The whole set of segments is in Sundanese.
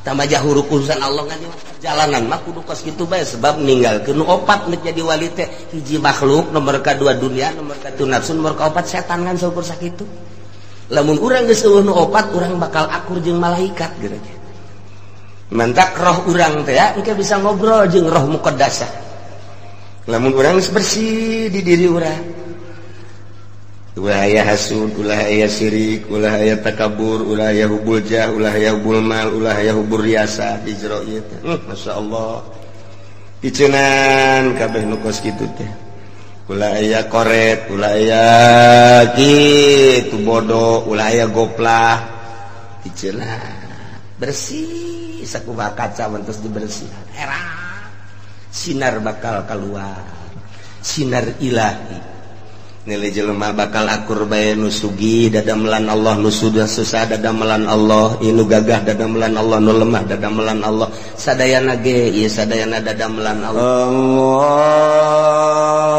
Tambah jahuru urusan Allah kan perjalanan mah kudu kos kitu bae sebab ninggalkeun nu opat nek jadi wali teh hiji makhluk nomor kadua dunia nomor katilu nafsu nomor kaopat setan kan saukur sakitu. Lamun urang geus eueuh nu opat urang bakal akur jeung malaikat gitu. Mantak roh urang teh ya engke bisa ngobrol jeung roh muqaddasah. Lamun urang geus bersih di diri urang. Ulah aya hasud, ulah aya syirik, ulah aya takabur, ulah aya hubul jah, ulah aya hubul mal, ulah aya hubur riasa di jero ieu teh. Masyaallah. Piceunan kabeh nu kos kitu teh. Ulah aya koret, ulah aya kitu bodoh, ulah aya goplah. Piceunan bersih sakumaha kaca mentos dibersihan. Era sinar bakal keluar. Sinar ilahi. Nilai jelema bakal akur bae nu sugih dadamelan Allah, nu sudah susah dadamelan Allah, nu gagah dadamelan Allah, nu lemah dadamelan Allah, sadayana ge ieu sadayana dadamelan Allah.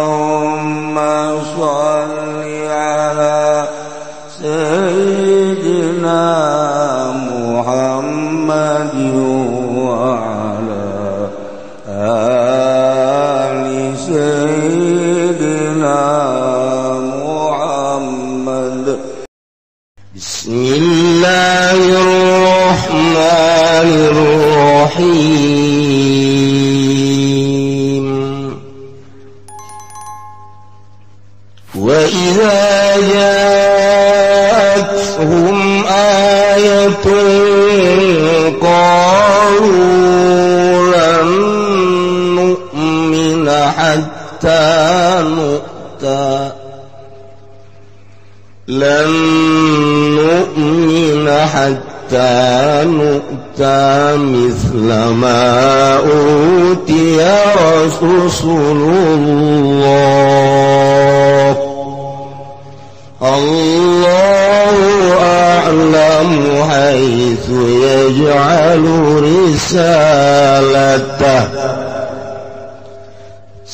Allahumma shalli ala sayyidina Muhammadin wa ala ali sayyidina Bismillahirrahmanirrahim. Wa idza ja'atuhum ayatun qalu lan nu'mina hatta nu'ta lan nu'mina hatta nu'ta mithla ma utiya rasulullah. Allahu a'lamu haitsu yaj'alu risalatah.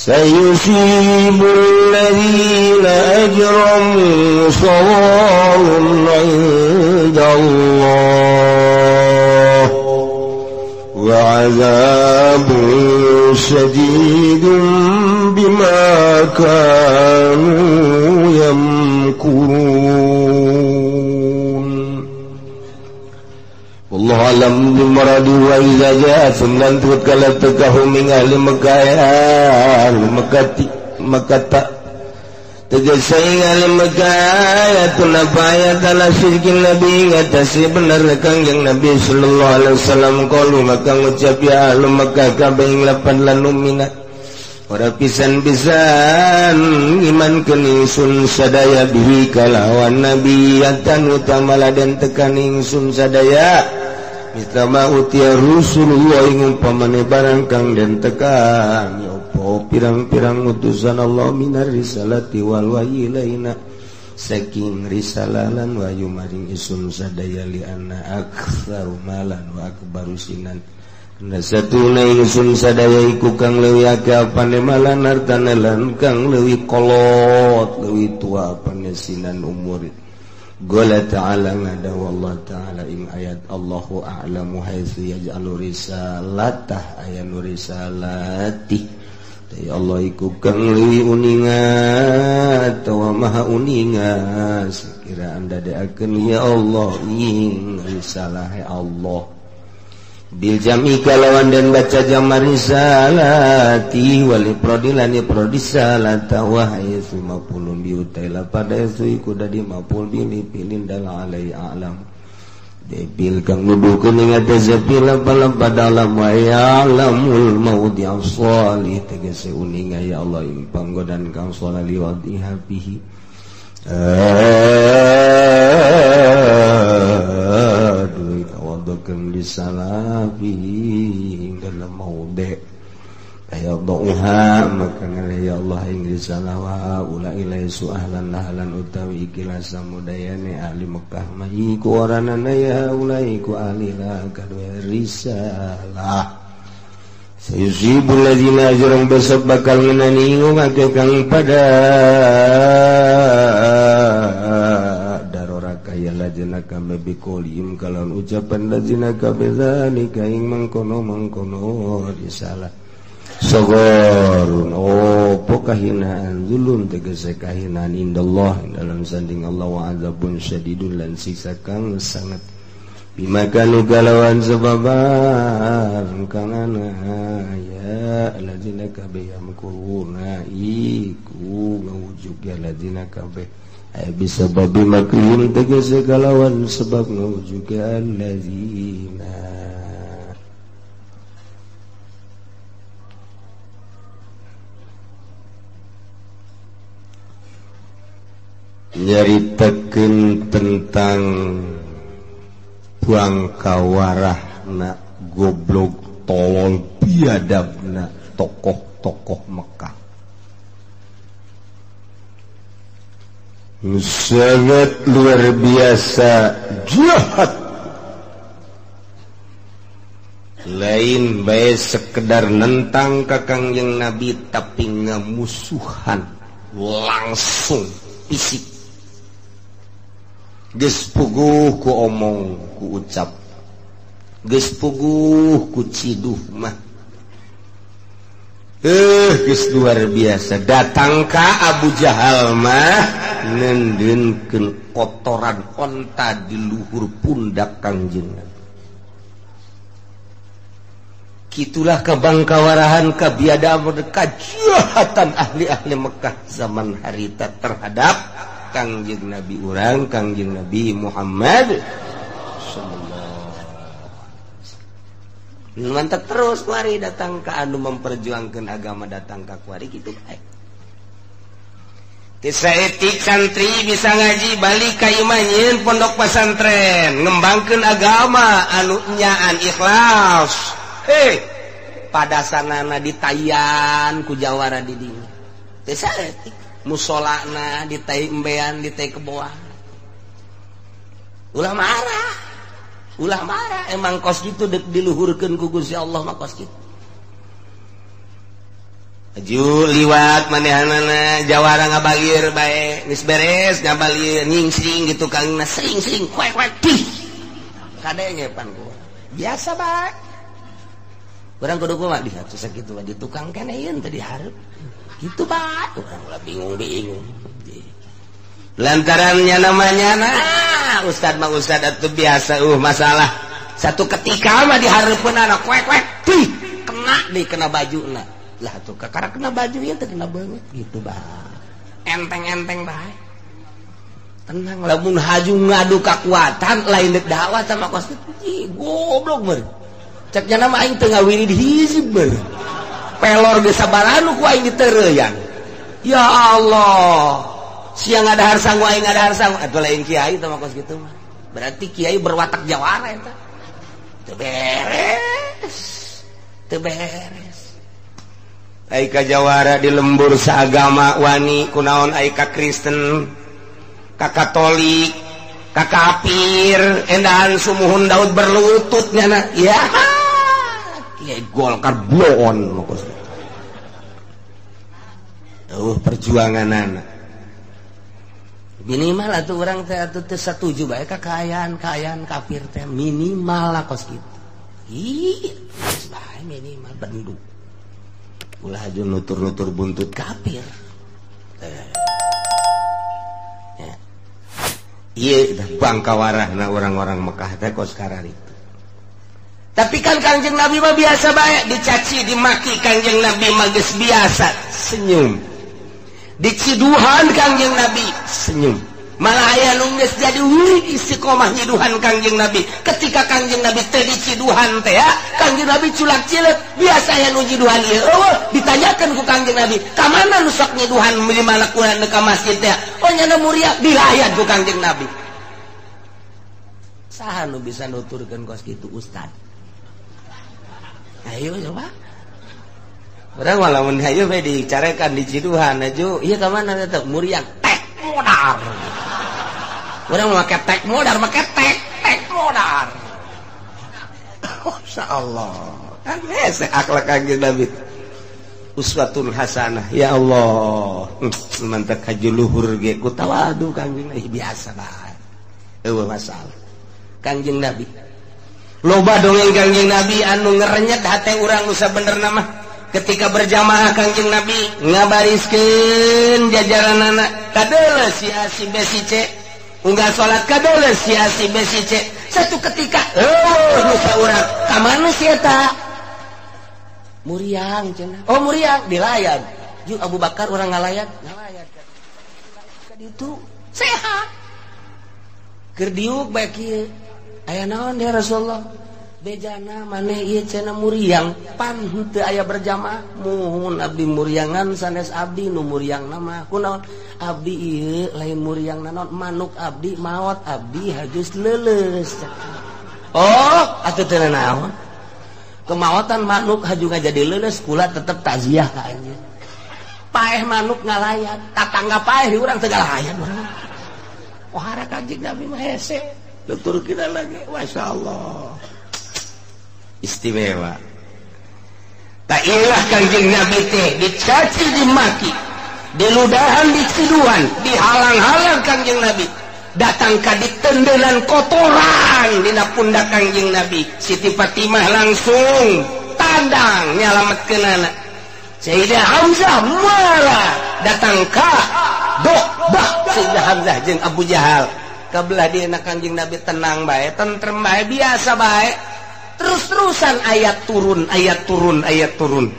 سيصيب الذين أجرموا صغار عند الله وعذاب شديد بما كانوا يمكرون. والله أعلم بمراد. وإذا جاءتهم لن تكلتكهم من أهل مكة أهل مكة مكة tegasai ahli Mekah ayatun apa ayat ala syirkin Nabi ngatasi bener kangjeng Nabi sallallahu alaihi wasallam qalu maka ngucap ya ahli Mekah kabeh ing lapan lanumina ora pisan-pisan iman keningsun sadaya bihi kalawan nabi atan utama laden tekan ingsun sadaya mitama utia Rasulullah ing umpamane barang kang den tekan ya apa pirang-pirang utusan Allah minar risalati wal wahyi laina saking risalah lan wahyu maring ingsun sadaya li anna aktsaru malan wa akbaru sinan. Nasatuna ingsun sadaya iku kang leuwih akeh apane malan hartane lan kang leuwih kolot leuwih tua apane sinan umur. Qala ta'ala ngada wallahu ta'ala ing ayat Allahu a'lamu haitsu yaj'alu risalatah ayanu risalati. Ya Allah iku kang leuwih uninga atawa maha uninga sekira andadeakeun ya Allah ing risalah Allah. Bil jami kalawan dan baca jama risalati wal iprodilan iprodisalata wa haitsu maqulun bi utaila pada itu iku dadi maqul bil pilin dal alai a'lam debil kang nuduhkeun ing atase pila pada alam wa ya'lamul maudhi'a shalih tegese uninga ya Allah ing panggonan kang saleh liwadiha bihi. Aduh kawadokeun disalafi dalam maudhi kaya doa maka ngalih ya Allah ing risalah wa ula ilai suahlan lahlan utawi ikilah samudayane ahli Mekah mahiku oranana ya ulai ku ahli la kadue risalah. Sayusibul ladzina ajram besok bakal ngenani ngake kang pada darora kaya lazina kabe biqolim kalawan ucapan lazina kabe zalika ing mangkono-mangkono risalah sogorun opo kahinaan zulun tegese kahinaan indallah dalam sanding Allah wa azabun syadidun lan siksa kang sangat bima kanu kalawan sebaban kang ana ya alladzina kabe yamkuruna iku ngawujud ya alladzina kabe ay bisababi makrihim tegese kalawan sebab ngawujud ya alladzina nyaritakeun tentang bangkawarahna goblok tolol biadabna tokoh-tokoh Mekah. Sangat luar biasa jahat. Lain bae sekedar nentang ka Kangjeng Nabi tapi ngamusuhan langsung fisik. Geus puguh ku omong ku ucap, geus puguh ku ciduh mah, geus luar biasa. Datang ka Abu Jahal mah nendeunkeun kotoran onta di luhur pundak Kangjeng Nabi. Kitulah kebangkawarahan kabiadaban kejahatan ahli-ahli Mekah zaman harita terhadap Kangjeng Nabi urang, Kangjeng Nabi Muhammad sallallahu alaihi wasallam. Mantap terus kuari datang ka anu memperjuangkan agama datang ka kuari kitu bae. Teu saeutik santri bisa ngaji balik ka imah nyieun pondok pesantren, ngembangkeun agama anu nyaan ikhlas. Hei, padasanana ditayan ku jawara di dinya. Teu saeutik musolana ditai embean ditai keboan. Ulah marah, ulah marah. Emang kos gitu dek diluhurkeun ku Gusti Allah mah kos kitu. Aju liwat manehanana jawara ngabalir bae geus beres ngabalir nyingsing gitu kangna sering-sering kuek-kuek pih. Kadenge pan ku. Biasa bae. Urang kudu kumaha di hatu sakitu mah di tukang keneh yeun teh dihareup. Gitu pak, orang lah bingung-bingung. Lantarannya namanya nah, ustad mah ustad itu biasa masalah. Satu ketika mah dihareupeun anak kuek-kuek, pih, kena deh kena baju na. Lah tuh karena kena baju ya terkena banget gitu bah. Enteng-enteng bae. Tenang lamun haju ngadu kekuatan lain dek dakwah sama kos kitu. Goblok beuh. Cek nya mah aing teu ngawirid hizib beuh. Pelor geus sabaranu ku aing ditereuyan. Ya Allah. Siang ngadahar sangu aing ngadahar sangu atuh lain kiai teh mah kos kitu mah. Berarti kiai berwatak jawara eta. Teu beres. Teu beres. Ai ka jawara di lembur saagama wani kunaon ai ka Kristen, ka Katolik, ka kafir, endahan sumuhun Daud berlutut nyana. Ya. Kiai Golkar bloon mah perjuanganana. Minimal atuh urang teh atuh teu satuju bae ka kaayaan-kaayaan kafir teh minimal lah kos kitu. Ih, geus bae minimal bendu. Ulah aju nutur-nutur buntut kafir. Ya. Ieu bangkawarahna orang-orang Mekah teh kos kararitu. Tapi kan Kangjeng Nabi mah biasa bae dicaci dimaki Kangjeng Nabi mah geus biasa senyum. Diciduhan Kangjeng Nabi senyum. Malah aya nu geus jadi wirid istiqomah nyiduhan Kangjeng Nabi. Ketika Kangjeng Nabi teh diciduhan teh ya, Kangjeng Nabi culak cilet biasa aya nu nyiduhan ieu eueuh ditanyakeun ku Kangjeng Nabi, "Ka mana nu sok nyiduhan di mana kurang ka masjid teh?" Oh nya muria dilayat ku Kangjeng Nabi. Saha nu bisa nuturkeun kos kitu ustad? Ayo coba. Urang malah mun hayu bae dicarekan di ciduhan aju. Ieu ka mana eta muriang tek modar. Urang make tek modar, make tek tek modar. Masyaallah. Kan hese akhlak Kangjeng Nabi. Uswatun hasanah. Ya Allah. Mantap haji luhur ge ku tawadu Kangjeng Nabi biasa bae. Eueuh masalah. Kangjeng Nabi. Loba dongeng Kangjeng Nabi anu ngerenyet hate urang nu sabenerna mah. Ketika berjamaah Kangjeng Nabi ngabariskeun jajaranana kadeuleu si A si B si C. Unggal salat kadeuleu si A si B si C. Satu ketika eueuh nu saurang ka mana si eta? Muriang cenah. Oh muriang dilayat. Jeung Abu Bakar urang ngalayat, ngalayat ka ditu sehat. Keur diuk bae kieu. Aya naon ya Rasulullah? Bejana maneh ieu cenah muriang pan henteu aya berjamaah. Muhun abdi muriangan sanes abdi nu muriangna mah. Kunaon? Abdi ieu lain muriangna naon manuk abdi maot abdi hajus leuleus. Oh, atuh teu naon? Kemaotan manuk haju ngajadi leuleus kula tetep takziah ka anjeun. Paeh manuk ngalayat, tatangga paeh di urang teu ngalayan urang. Wahara Kanjeng Nabi mah hese. Tutur kita lagi, Masya Allah. Istimewa. Tak ilah Kanjeng Nabi teh dicaci dimaki, diludahan diciduan, dihalang-halang Kanjeng Nabi. Datang ka ditendenan kotoran dina pundak Kanjeng Nabi. Siti Fatimah langsung tandang nyalametkeunana. Sayyidah Hamzah marah datang ka dok bah Sayyidah Hamzah jeung Abu Jahal. Kabelah dieuna Kanjeng Nabi tenang bae, tentrem bae, biasa bae. Terus-terusan ayat turun, ayat turun, ayat turun.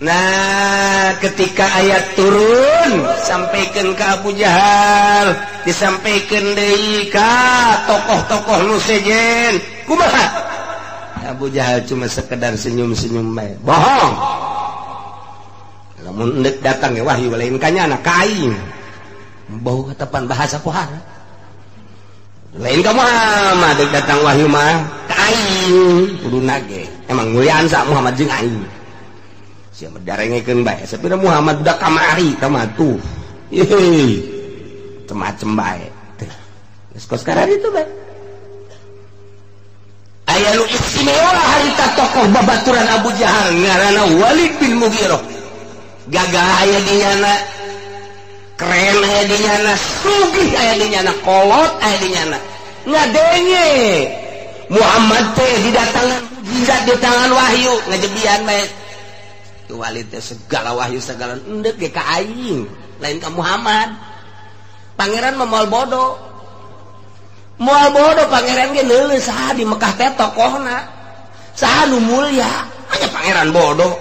Nah, ketika ayat turun sampaikan ke Abu Jahal, disampaikan deui ka tokoh-tokoh nu sejen. Kumaha? Abu Jahal cuma sekedar senyum-senyum bae. Bohong. Lamun endek datang ya wahyu lain kanyana ka aing. Bau tepan bahasa pohara. Lain ka Muhammad dek datang wahyu mah ka aing kudu nage. Emang muliaan sa Muhammad jeung aing. Sia darengekeun bae. Sapira Muhammad budak kamari kamatuh. Yeay. Macem-macem bae. Geus kos kararitu bae. Aya nu istimewa harita tokoh babaturan Abu Jahal ngaranna Walid bin Mughirah. Gagah aya di nyana, keren aya di nyana, sugih aya di nyana, kolot aya di nyana. Ngadenge Muhammad teh didatangan mukjizat di tangan wahyu ngajebian bae. Walid teh segala wahyu segala endek ge ka aing, lain ka Muhammad. Pangeran mah moal bodoh. Moal bodoh pangeran ge neuleuh saha di Mekah teh tokohna. Saha nu mulya? Hanya pangeran bodoh.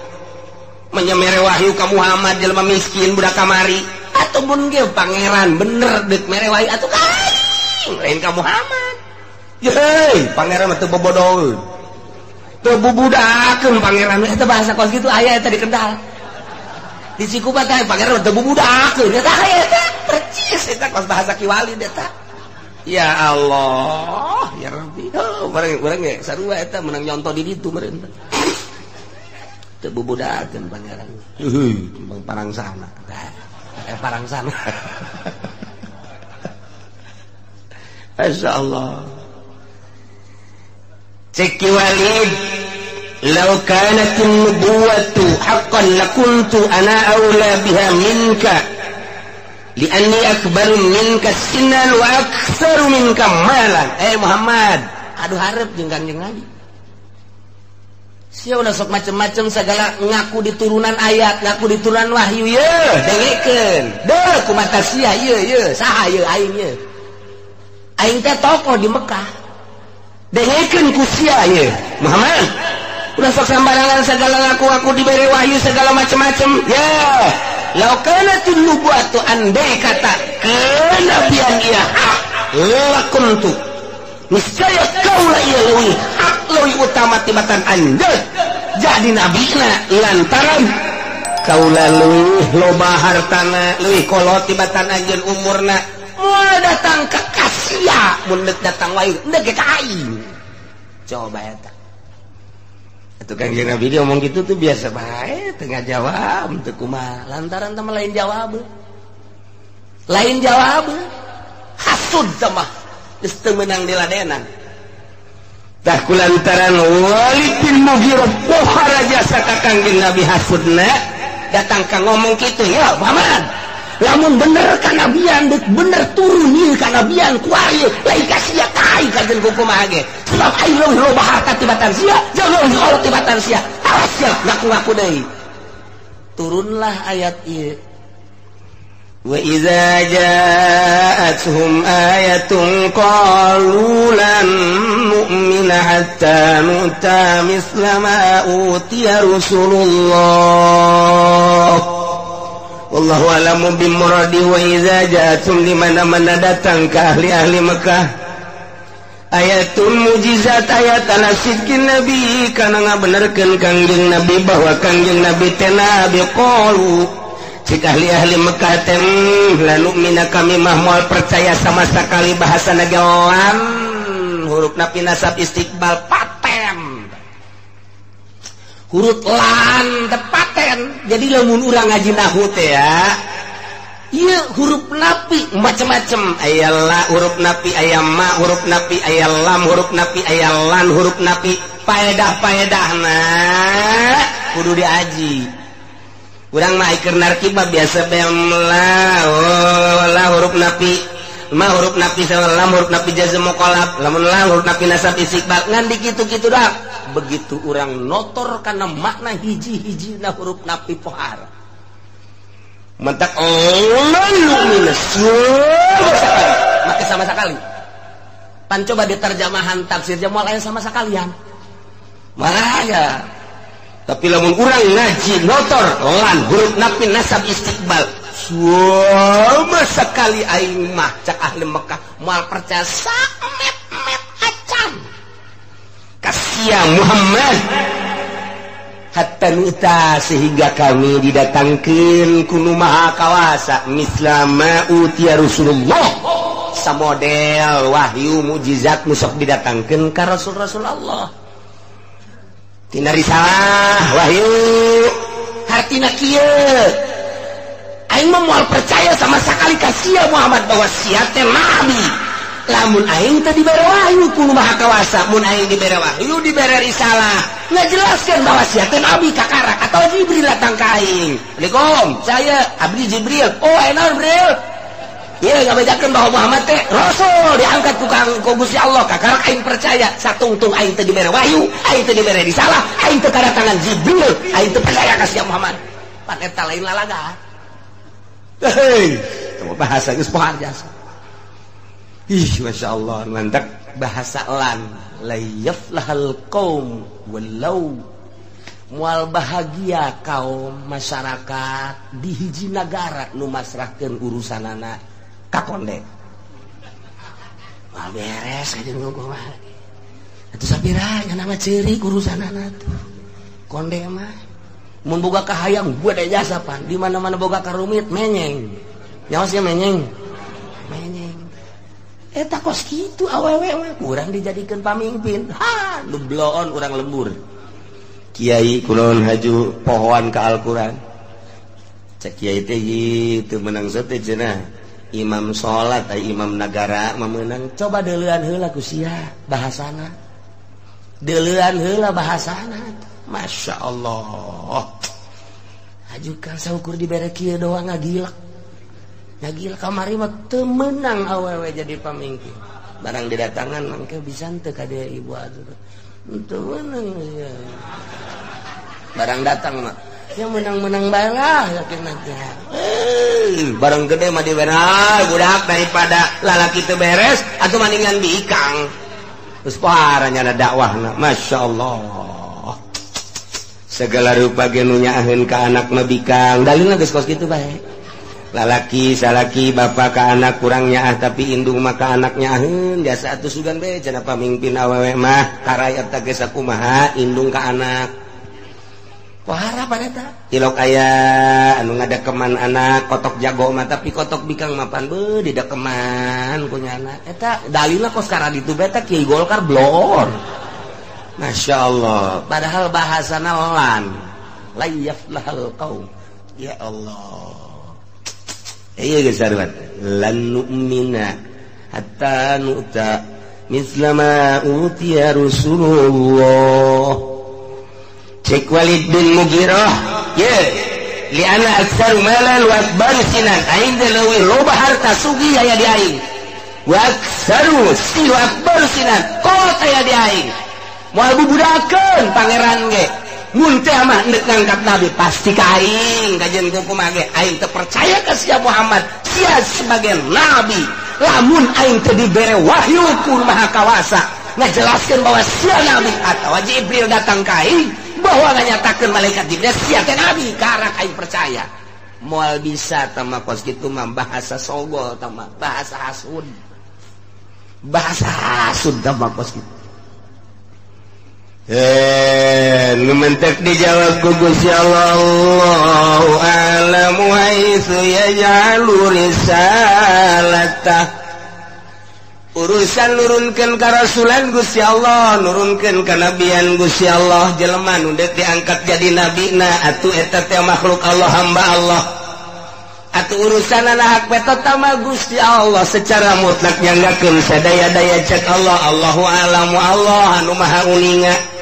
Menyemere wahyu ka Muhammad jelema miskin budak kamari. Atuh mun ge pangeran bener deuk mere wahyu atuh ka aing, lain ka Muhammad. Yeuh, pangeran mah teu bobodoheun. Teu bubudakeun pangeran eta bahasa kos kitu aya eta di Kendal. Di Cikupa teh pangeran teu bubudakeun eta aya eta percis eta kos bahasa Ki Walid eta. Ya Allah, ya Rabbi. Oh, bareng ge sarua eta menang nyontoh di ditu meureun. Teu bubudakeun pangeran. Heuh, bang parang sana. Parang sana. Masyaallah. Cek Ki Walid, "Law kanat an-nubuwatu haqqan lakuntu ana aula biha minka li'anni akbaru minka sinan wa aktsaru minka malan." Muhammad, aduh hareup jeung Kanjeng Nabi. Sia ulah sok macem-macem segala ngaku di turunan ayat, ngaku di turunan wahyu ye, dengekeun. Deuh kumata sia ye ye, saha ye aing ye. Aing teh tokoh di Mekah. Dengekeun ku sia ye, Muhammad. Ulah sok sambarangan segala ngaku-ngaku dibere wahyu segala macem-macem. Ye. Law kanatin nubuwatu andai kata kenabian ia hak lakuntu. Niscaya kaulah ia leuwih hak leuwih utama tibatan anjeun jadi nabina lantaran kaulah leuwih loba hartana leuwih kolot tibatan anjeun umurna moal datang ka kasia mun deuk datang wahyu deuk ka aing. Coba eta. Atuh Kangjeng Nabi dia ngomong gitu tuh biasa bae teu ngajawab teu kumaha lantaran teh lain jawab. Lain jawab. Hasud teh mah geus teu meunang diladenan. Tah kulantaran Walid bin Mughirah pohara jasa ka Kangjeng Nabi hasudna datang ka ngomong kitu, "Ya Muhammad, Lamun bener kanabian deuk bener turun ieu kanabian kuari lain ka sia ka aing kajen kumaha ge. Sebab aing leuwih loba harta tibatan sia, jeung leuwih kolot tibatan sia. Awas sia ngaku-ngaku deui. Turunlah ayat ieu. Wa idza ja'atuhum ayatun qalu lan nu'mina hatta nu'ta misla ma utiya Rasulullah. Wallahu a'lamu bimuradi. Wa idza ja'atuhum, di mana-mana datang ke ahli-ahli Mekah ayatun mujizat ayat ala sidqin nabi kana ngabenerkeun Kangjeng Nabi bahwa Kangjeng Nabi teh nabi, qalu cik ahli-ahli Mekah teh lanu'mina kami mah moal percaya sama sekali bahasa lan huruf napi nasab istiqbal paten huruf lan tepaten. Jadi lamun urang ngaji nahu teh ya ieu huruf napi macem-macem, aya la huruf napi, aya ma huruf napi, aya lam huruf napi, aya lan huruf napi. Paedah-paedahna kudu diaji. Urang mah iker narkiba biasa bem la, oh, la huruf napi, ma huruf napi sama lam huruf napi jazm muqallab, lamun la huruf napi nasab istiqbal, ngan dikitu-kitu dah. Begitu urang notor kana makna hiji-hijina huruf napi pohar. Mentak lalu minus sekali, maka sama sekali. Pan coba diterjemahan tafsir moal aya sama sekalian. Makanya tapi lamun urang ngaji notor lan huruf napi nasab istiqbal sama sekali aing mah cak ahli Mekah moal percaya samet-met acan kasia Muhammad hatta nuta sehingga kami didatangkeun ku nu maha kawasa misla ma utiya Rasulullah, samodel wahyu mukjizat nu sok didatangkeun ka rasul-rasul Allah. Tina risalah wahyu hartina kieu aing mah moal percaya sama sekali ka sia Muhammad bahwa sia teh nabi. Lamun aing teh dibere wahyu ku nu maha kawasa, mun aing dibere wahyu dibere risalah ngajelaskeun bahwa sia teh nabi kakarak atau Jibril datang ka aing. Assalamualaikum, saya abdi Jibril. Oh, enaon Jibril? Ieu ngabejakeun bahwa Muhammad teh rasul diangkat ku ku Gusti Allah kakarak aing percaya. Satungtung aing teh dibere wahyu, aing teh dibere risalah, aing teh kadatangan Jibril, aing teh percaya ka sia Muhammad. Pan eta lain lalaga. Hei, bahasa geus pohar jasa. Ih, Masya Allah, mantak bahasa lan layaflahal qaum walau mual bahagia kaum masyarakat di hiji nagara nu masrahkeun urusanana ka konde. Moal beres kajeun kumaha. Atuh sapira nya nama ceurik urusanana tuh. Konde mah mun boga kahayang gede jasa pan, di mana-mana boga karumit menyeng. Nyaos nya menyeng. Menyeng. Eta kos kitu awewe mah kurang dijadikeun pamimpin. Ha, nu bloon urang lembur. Kiai kunaon haju pohoan ka Al-Qur'an. Cek kiai teh kitu meunang teh cenah. Imam salat ai imam nagara mah meunang. Coba deuleuan heula ku sia bahasana. Deuleuan heula bahasana. Masya Allah. Haju kang saukur dibere kieu doang ngagilek. Ngagil kamari mah teu meunang awewe jadi pamimpin. Barang didatangan mangke bisa teu ka dieu ibu atuh. Teu meunang ya. Barang datang mah ya menang-menang bae lah yakin nanti. Barang gede mah dibere budak daripada lalaki teu beres atuh maningan bikang. Geus paranya ada dakwahna. Masya Allah. Segala rupa ge nu nyaaheun ka anak mah bikang. Dalilna geus kos kitu bae. Lalaki salaki bapak ka anak kurang nyaah tapi indung mah ka anak nyaaheun jasa atuh sugan bae cenah pamimpin awewe mah karayat teh geus sakumaha indung ka anak. Wah pan eta tilok aya anu ngadakeman anak kotok jago mah tapi kotok bikang mapan beuh didakeman ku nyana eta dalilna kos karaditu bae teh Kiai Golkar blor. Masya Allah, padahal bahasana lan layaflahal qaum. Ya Allah. Iya geus sarua lan nu'mina hatta nu'ta misla ma utiya Rasulullah. Cek Walid bin Mughirah, ye. Liana aktsaru malan wa akbaru sinan. Aing teh leuwih loba harta sugih aya di aing. Wa aktsaru si wa akbaru sinan. Kolot aya di aing. Moal bubudakeun pangeran ge. Mun teh mah endek ngangkat nabi pasti ka aing kajeun kumaha ge. Aing teu percaya ka sia Muhammad, sia sebagai nabi. Lamun aing teu dibere wahyu ku Maha Kawasa ngajelaskeun bahwa sia nabi atawa Jibril datang ka aing bahwa nganyatakeun malaikat Jibril sia teh nabi, karak aing percaya. Moal bisa tama kos kitu mah bahasa sogol tama bahasa hasud. Bahasa hasud tama kos kitu. Nu mentek dijawab ku Gusti Allah, Allahu a'lamu haitsu yaj'alu risalatah. Urusan nurunkeun karasulan Gusti Allah, nurunkeun kanabian Gusti Allah, jelema nu deuk diangkat jadi nabina atuh eta teh makhluk Allah, hamba Allah. Atuh urusanana hak petot mah Gusti Allah secara mutlak nyanggakeun sadaya-daya cek Allah, Allahu a'lamu, Allah anu maha uninga.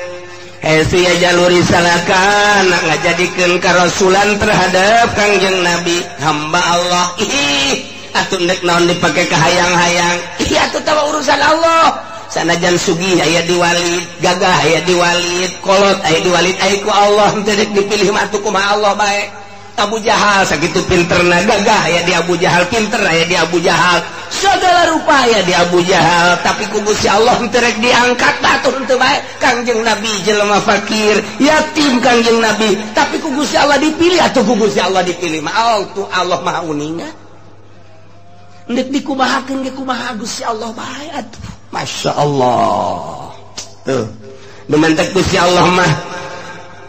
Haitsu yaj'alu risalatan, ngajadikeun karasulan terhadap Kangjeng Nabi hamba Allah. Ih, atuh ndek naon dipake kahayang-hayang. Ih, atuh tawa urusan Allah. Sanajan sugih aya di Walid, gagah aya di Walid, kolot aya di Walid, aya ku Allah teu dek dipilih mah atuh kumaha Allah bae. Abu Jahal sakitu pinterna, gagah aya di Abu Jahal, pinter aya di Abu Jahal, segala rupa aya di Abu Jahal, tapi ku Gusti Allah teu rek diangkat atuh henteu bae. Kangjeng Nabi jelema fakir, yatim Kangjeng Nabi, tapi ku Gusti Allah dipilih atuh ku Gusti Allah dipilih mah atuh Allah Maha uninga. Ndek dikumahakeun ge kumaha Gusti Allah bae atuh. Masya Allah. Tuh, nu mantek Gusti Allah mah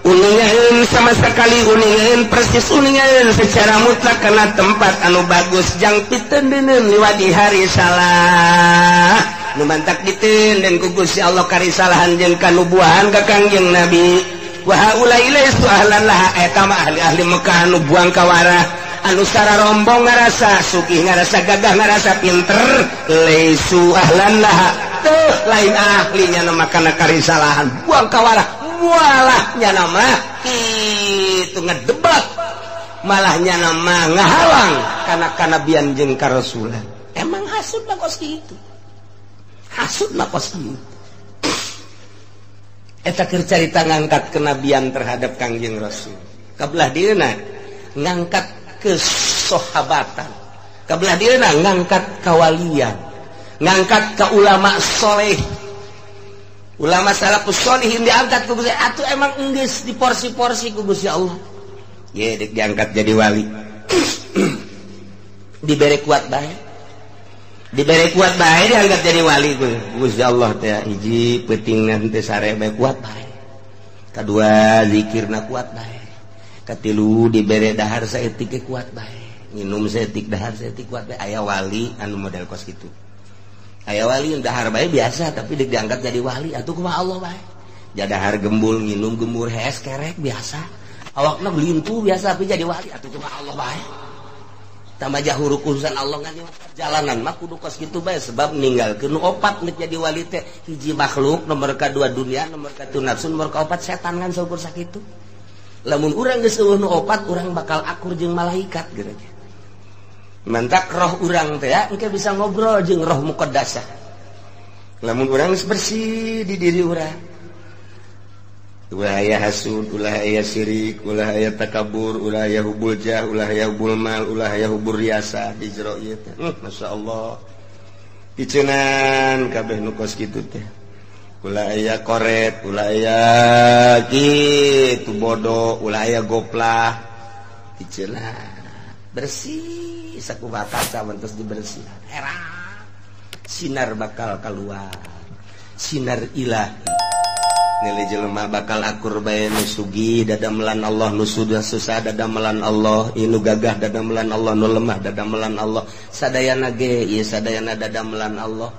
uningaeun sama sekali, uningaeun persis, uningaeun secara mutlak karena tempat anu bagus jang pitendeun liwat di hari salah. Nu mantak diteundeun ku Gusti Allah karisalahan jeung kanubuahan ka Kangjeng Nabi. Wa haula laisu ahlan laha, eta mah ahli-ahli Mekah anu buang kawarah, anu sararombong ngarasa sugih, ngarasa gagah, ngarasa pinter, laisu ahlan laha, tuh lain ahlinya nama kana karisalahan, buang kawarah. Walahnya nama itu ngedebat, malahnya nama ngahalang karena kanabian jeung karasulan. Emang hasud mah kos kitu, hasud mah kos kitu. Eta keur carita ngangkat kenabian terhadap Kangjeng Rasul. Kabelah dieuna ngangkat kesohabatan, kabelah dieuna ngangkat kawalian, ngangkat ka ulama soleh. Ulama salafus sholihin diangkat ku Gusti atuh emang enggeus di porsi-porsi ku Gusti Allah. Ye dek diangkat jadi wali. Dibere kuat bae. Dibere kuat bae diangkat jadi wali ku Gusti Allah teh hiji peutingna teh sare bae kuat bae. Kadua zikirna kuat bae. Katilu dibere dahar saeutik ge kuat bae. Nginum saeutik dahar saeutik kuat bae. Aya wali anu model kos kitu. Aya wali dahar bae biasa tapi dek diangkat jadi wali atuh kumaha Allah bae. Jadahar gembul nginum gembur hees kerek biasa. Awakna belintu biasa tapi jadi wali atuh kumaha Allah bae. Tambah jahur urusan Allah ngan jalanan mah kudu kos kitu bae sebab ninggalkeun nu opat nek jadi wali teh hiji makhluk, nomor kadua dunia, nomor katilu nafsu, nomor kaopat setan kan saukur sakitu. Lamun urang geus eueuh nu opat urang bakal akur jeung malaikat gitu. Mantak roh urang teh ya, engke bisa ngobrol jeung roh muqaddasah. Lamun urang geus bersih di diri urang. Ulah aya hasud, ulah aya syirik, ulah aya takabur, ulah aya hubul jah, ulah aya hubul mal, ulah aya hubur riasa di jero ieu teh. Masyaallah. Piceunan kabeh nu kos kitu teh. Ulah aya koret, ulah aya kitu bodoh, ulah aya goplah. Piceunan bersih. Sakumaha kaca mentos dibersihan, heran sinar bakal keluar, sinar ilahi. Nilai jelema bakal akur bae nu sugih dadamelan Allah, nu sudah susah dadamelan Allah, nu gagah dadamelan Allah, nu lemah dadamelan Allah, sadayana ge ieu sadayana dadamelan Allah.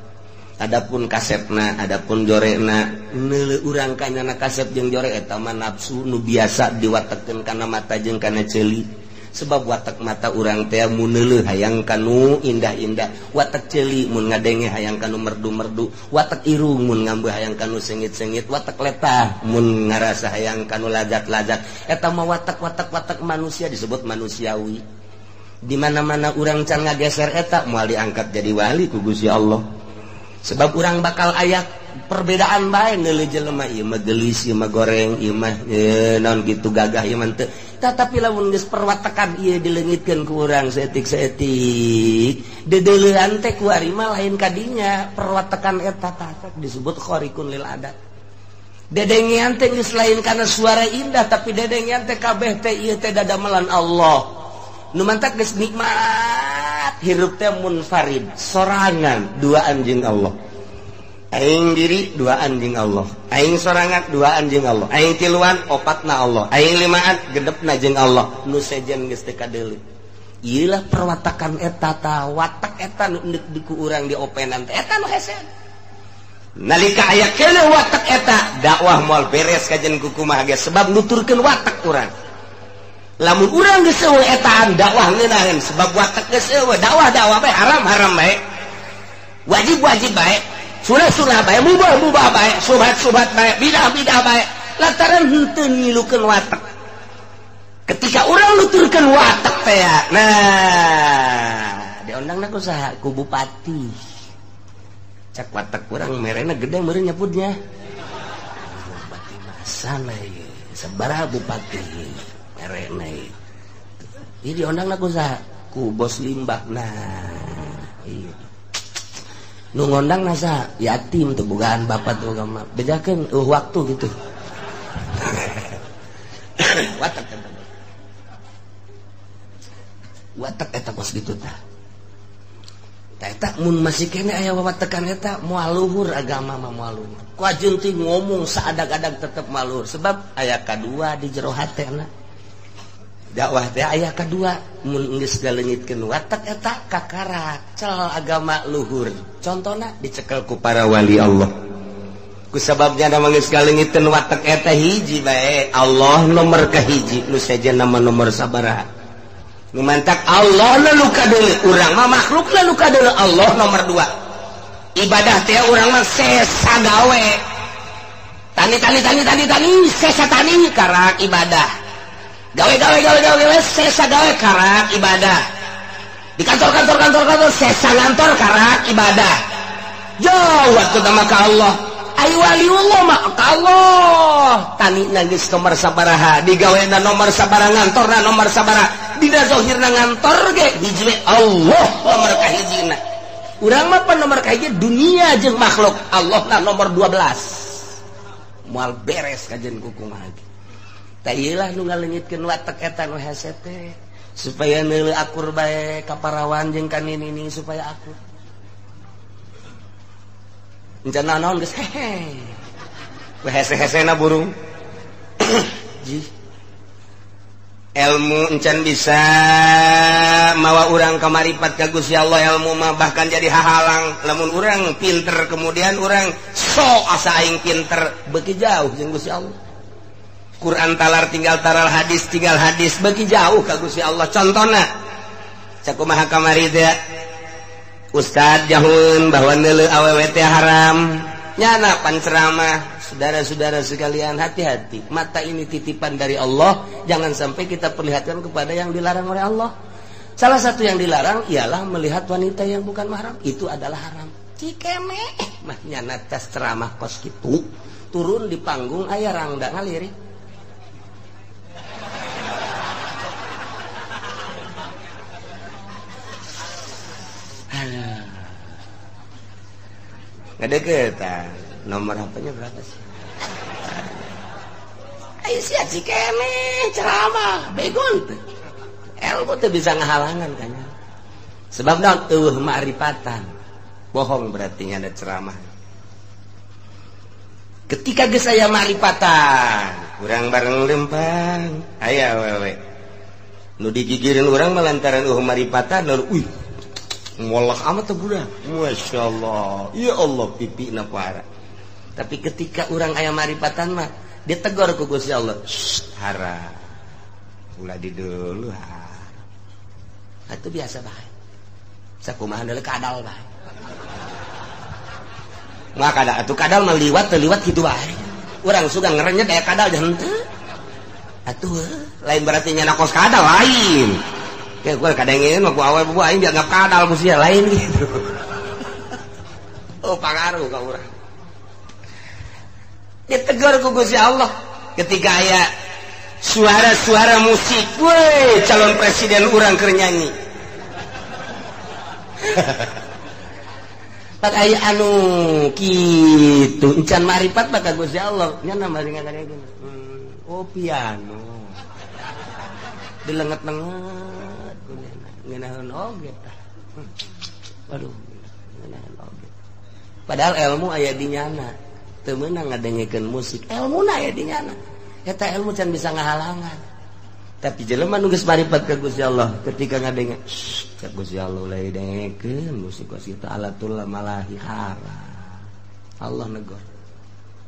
Adapun kasepna, adapun jorekna, neuleuh urang kanyana kasep jeung jore eta mah nafsu nu biasa diwatekeun kana mata jeung kana ceuli. Sebab watak mata urang teh mun neuleuh hayang kanu indah-indah, watak ceuli mun ngadenge hayang kanu merdu-merdu, watak irung mun ngambe hayang kanu sengit-sengit, watak letah mun ngarasa hayang kanu lajat-lajat. Eta mah watak-watak-watak manusia disebut manusiawi. Di mana-mana urang can ngageser eta moal diangkat jadi wali ku Gusti Allah. Sebab urang bakal aya perbedaan bae neuleuh jelema ieu mah geulis, ieu mah goreng, ieu mah naon kitu gagah, ieu mah teu. Tetapi lamun geus perwatakan ieu dileungitkeun ku urang saeutik-saeutik, dedeuleuhan teh ku ari mah lain kadinya perwatakan eta tah disebut khariqun lil adat. Dedengean teh geus lain kana suara indah, tapi dedengean teh kabeh teh ieu teh dadamelan Allah. Nu mantak geus nikmat hirup teh munfarid, sorangan duaan jeung Allah. Aing diri duaan jeung Allah, aing sorangan duaan jeung Allah, aing tiluan opatna Allah, aing limaan genepna jeung Allah. Nu sejen geus teu kadeuleu. Ieu lah perwatakan eta ta, watak eta nu deuk di ku urang diopenan teh eta nu hese. Nalika aya keuleuh watak eta, dakwah moal beres kajen kukumaha ge sebab nuturkeun watak urang. Lamun urang geus eueuh etaan dakwah ngeunaheun sebab watak geus eueuh, dakwah-dakwah bae haram-haram bae. Wajib-wajib bae. Sunah-sunah bae, mubah-mubah bae, subhat-subhat bae, bidah-bidah bae. Lantaran henteu ngilukeun watak. Ketika urang nuturkeun watak teh, nah, diondangna ku saha? Ku bupati. Cak watak urang merena gede meureun nyebutnya. Bupati masana ieu, sabaraha bupati merena ieu. Ieu diondangna ku saha? Ku bos limbah. Nah, ieu. Nu ngondang nasa yatim tuh bukan bapak tuh mah bejakeun waktu gitu. Watak eta. Watak eta kos kitu tah. Tah eta mun masih kene aya wawatekan eta moal luhur agama mah moal luhur. Ku ajeun teh ngomong saadag-adag tetep moal luhur sebab aya kadua di jero hatena. Dakwah teh aya kadua mun geus galeungitkeun watak eta kakara cel agama luhur. Contona dicekel ku para wali Allah. Ku sababnya da geus galeungitkeun watak eta hiji bae Allah nomor kahiji nu sejen nama nomor sabaraha. Nu mantak Allah nu kadeuleu urang mah makhlukna nu kadeuleu Allah nomor 2. Ibadah teh urang mah sesa gawe. Tani tani tani tani tani sesa tani karak ibadah. Gawe gawe gawe gawe gawe sesa gawe karak ibadah. Di kantor kantor kantor kantor sesa ngantor karak ibadah. Jauh waktu sama ka Allah. Ai waliullah mah ka Allah. Tani geus nomor sabaraha, digawena nomor sabaraha, ngantorna nomor sabaraha, dina zahirna ngantor ge hiji we Allah nomor kahijina. Urang mah pan nomor kahiji dunia jeung makhluk, Allah na nomor 12. Moal beres kajen kukumaha ge. Tah ieu lah nu ngaleungitkeun watak eta nu hese teh supaya neuleuh akur bae ka parawan jeung ka nini supaya akur. Encan naon geus hehe. We hese-hesena burung. Jih. Ilmu encan bisa mawa urang ka maripat ka Gusti Allah, ilmu mah bahkan jadi hahalang. Lamun urang pinter kemudian urang so asa aing pinter beuki jauh jeung Gusti Allah. Quran talar tinggal taral, hadis tinggal hadis, beuki jauh ka Gusti Allah. Contona cakumaha kamari teh Ustad jahun bahwa neuleuh awewe teh haram. Nyana pan ceramah, saudara-saudara sekalian hati-hati. Mata ini titipan dari Allah, jangan sampai kita perlihatkan kepada yang dilarang oleh Allah. Salah satu yang dilarang ialah melihat wanita yang bukan mahram, itu adalah haram. Cikeme mah nyana tes ceramah kos kitu, turun di panggung aya rangda ngalirik. Ngedeketan nomor HP-nya berapa sih? Ayo sia cikene ceramah begon teh. Ilmu teh bisa ngahalangan kanya. Sebab naon eueuh ma'rifatan. Bohong berarti ada ceramah. Ketika geus aya ma'rifatan, urang bareng lempang, aya awewe. Nu digigireun urang mah lantaran eueuh ma'rifatan, wih. Ngolah amat teh budak. Masya Allah. Ya Allah pipina parah. Tapi ketika urang aya maripatan mah ditegur ku Gusti Allah. Haram. Ulah di dulu. Atuh biasa bae. Sakumaha deuleu kadal bae. Mah kadal atuh kadal mah liwat teu liwat kitu bae. Urang suka ngerenyet aya kadal jeung henteu. Atuh lain berarti nyana kos kadal lain. Kayak gue kadangin mah ku awe bubu aing dianggap kadal ku sia lain gitu. Oh pangaruh ka urang. Ditegur ku Gusti Allah ketika aya suara-suara musik, weh calon presiden urang keur nyanyi. Pak aya anu kitu encan maripat mah ka Gusti Allah nya mari ngadengekeun. Oh piano. Dilenget-lenget ngeunaheun oge tah. Waduh, ngeunaheun oge. Padahal ilmu aya di nyana. Teu meunang ngadengekeun musik, ilmuna aya di nyana. Eta ilmu can bisa ngahalangan. Tapi jelema nu geus maripat ka Gusti Allah ketika ngadenge, cek Gusti Allah ulah dengekeun musik kos kitu alatul malahi haram. Allah negor.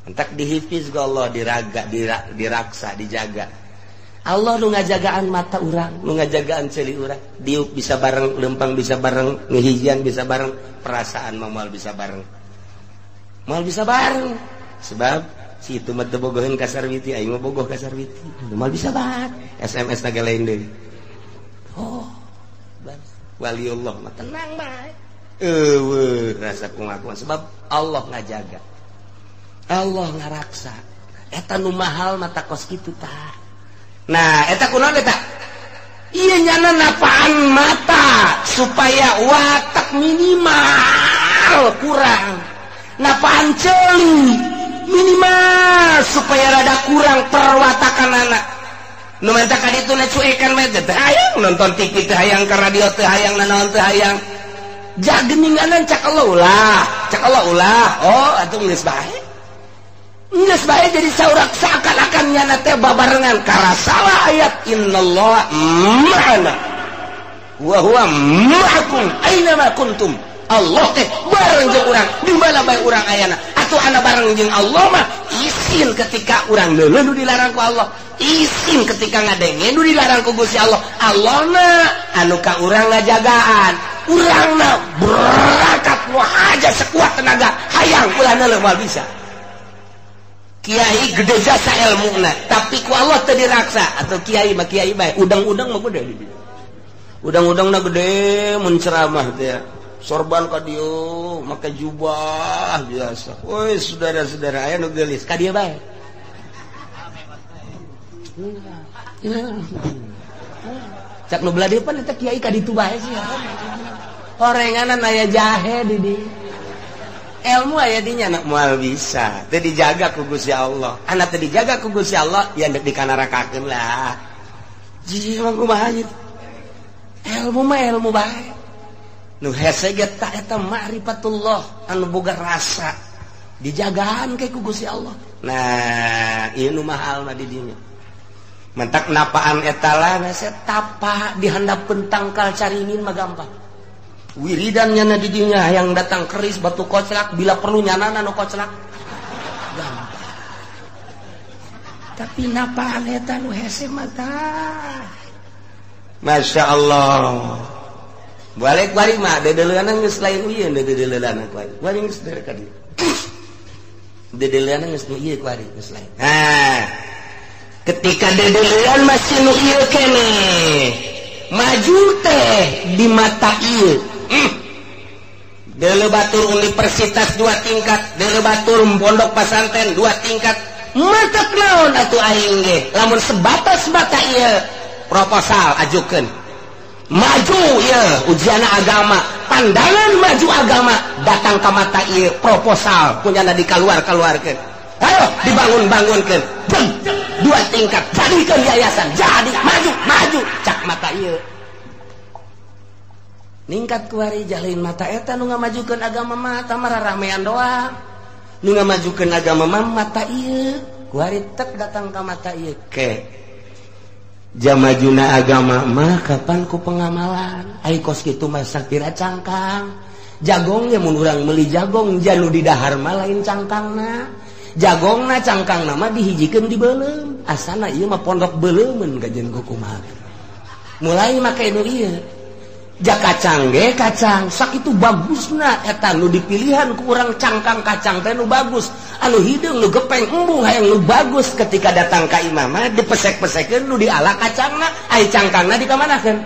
Entak dihifiz ku Allah, diraga, diraksa, dijaga. Allah nu ngajagaan mata urang, nu ngajagaan ceuli urang. Diuk bisa bareng, lempang bisa bareng, ngehijian bisa bareng, perasaan mah moal bisa bareng. Moal bisa bareng. Sebab si itu mah teu bogoheun ka Sarwiti, aing mah bogoh ka Sarwiti. Moal bisa bareng. SMS na ge lain deui. Oh, waliullah mah tenang bae. Eueuh rasa kumaha sebab Allah ngajaga. Allah ngaraksa. Eta nu mahal mata kos kitu tah. Nah, eta kunaon eta? Ieu nyana napaan mata supaya watak minimal kurang. Napaan ceuli minimal supaya rada kurang perwatakan anak. Nu menta ka ditu na cuekan mah teh hayang nonton TV teh hayang ka radio teh hayang nanaon teh hayang. Jageninganan cak Allah ulah, cak Allah ulah. Oh, atuh geus bae. Geus bae jadi saurak seakan-akan nyana teh babarengan karasalah ayat innallaha ma'ana wa huwa ma'akum aina ma kuntum. Allah teh bareng jeung urang di mana bae urang ayana. Atuh ana bareng jeung Allah mah isin ketika urang leuleun nu dilarang ku Allah, isin ketika ngadenge nu dilarang ku Gusti Allah. Allahna anu ka urang ngajagaan, urangna berangkat nu aja sekuat tenaga hayang ulah neuleuh moal bisa. Kiai gede jasa ilmuna, tapi ku Allah teu diraksa. Atau kiai mah kiai bae, udang-udang mah gede. Udang-udangna gede mun ceramah teh. Sorban ka dieu, make jubah biasa. Woi saudara-saudara aya nu geulis ka dieu bae. Cak nu belah dieu pan eta kiai ka ditu bae sih. Horenganan aya jahe di dieu. Ilmu aya di nya moal bisa. Teu dijaga ku Gusti Allah. Anak teu dijaga ku Gusti Allah, ya ndek dikanarakakeun lah. Jiji mah kumaha ieu? Ilmu mah ilmu bae. Nu hese ge ta eta ma'rifatullah anu boga rasa dijagaan ke ku Gusti Allah. Nah, ieu nu mahal mah di dinya. Mentak napaan eta lah hese tapa di handapeun tangkal caringin mah gampang. Wiridan nyana di dinya yang datang keris batu koclak bila perlu nyanana nu koclak. Gampang. Tapi napaan eta nu hese mah tah. Masya Allah. Balik balik mah dedeleunana geus lain ieu dedeleunana kuari. Kuari geus dari ka dieu. Dedeleunana geus nu ieu kuari geus lain. Nah, ketika dedeleuan masih nu ieu keneh. Maju teh di mata ieu. Deuleu batur universitas 2 tingkat, deuleu batur pondok pasantren 2 tingkat. Matak naon atuh aing ge? Lamun sebatas mata ieu proposal ajukeun. Maju ya ujian agama, pandangan maju agama datang ke mata ieu proposal punya dikaluar-kaluarkeun. Ayo dibangun-bangunkeun. 2 tingkat jadikeun yayasan, jadi maju, maju cak mata ieu. Ningkat kuari jalin mata eta nu ngamajukeun agama mah tah maramean doang. Nu ngamajukeun agama mah mata ieu, kuari tek datang ka mata ieu ke. Jamajuna agama mah kapan ku pengamalan ai kos kitu mah sapira cangkang jagongnya mun urang meuli jagong janu di dahar mah lain cangkangna jagongna cangkangna mah dihijikeun di beuleum asana ieu mah pondok beuleumeun kajen kumaha mulai make nu ieu Ja kacang ge kacang sakitu bagusna eta nu dipilihan ku urang cangkang kacang teh nu bagus anu hideung nu gepeng embung hayang nu bagus ketika datang ka imamah dipesek-pesekeun nu diala kacangna ai cangkangna dikamanakeun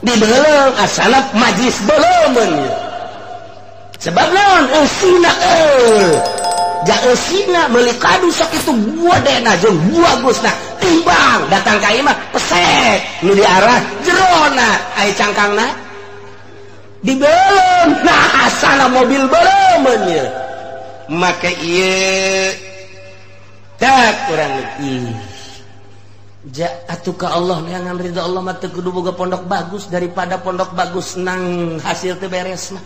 dibeuleum asana majlis beuleumeun sebab naon eusina ja eusina meuli kadu sakitu godena jeung bagusna timbang datang ka imah pesek nu diarah jerona ai cangkangna dibelum nah asana mobil belum ya maka iya tak kurang lebih ja atuh ka Allah neangan ridha Allah mah teu kudu boga pondok bagus daripada pondok bagus nang hasil teu beres mah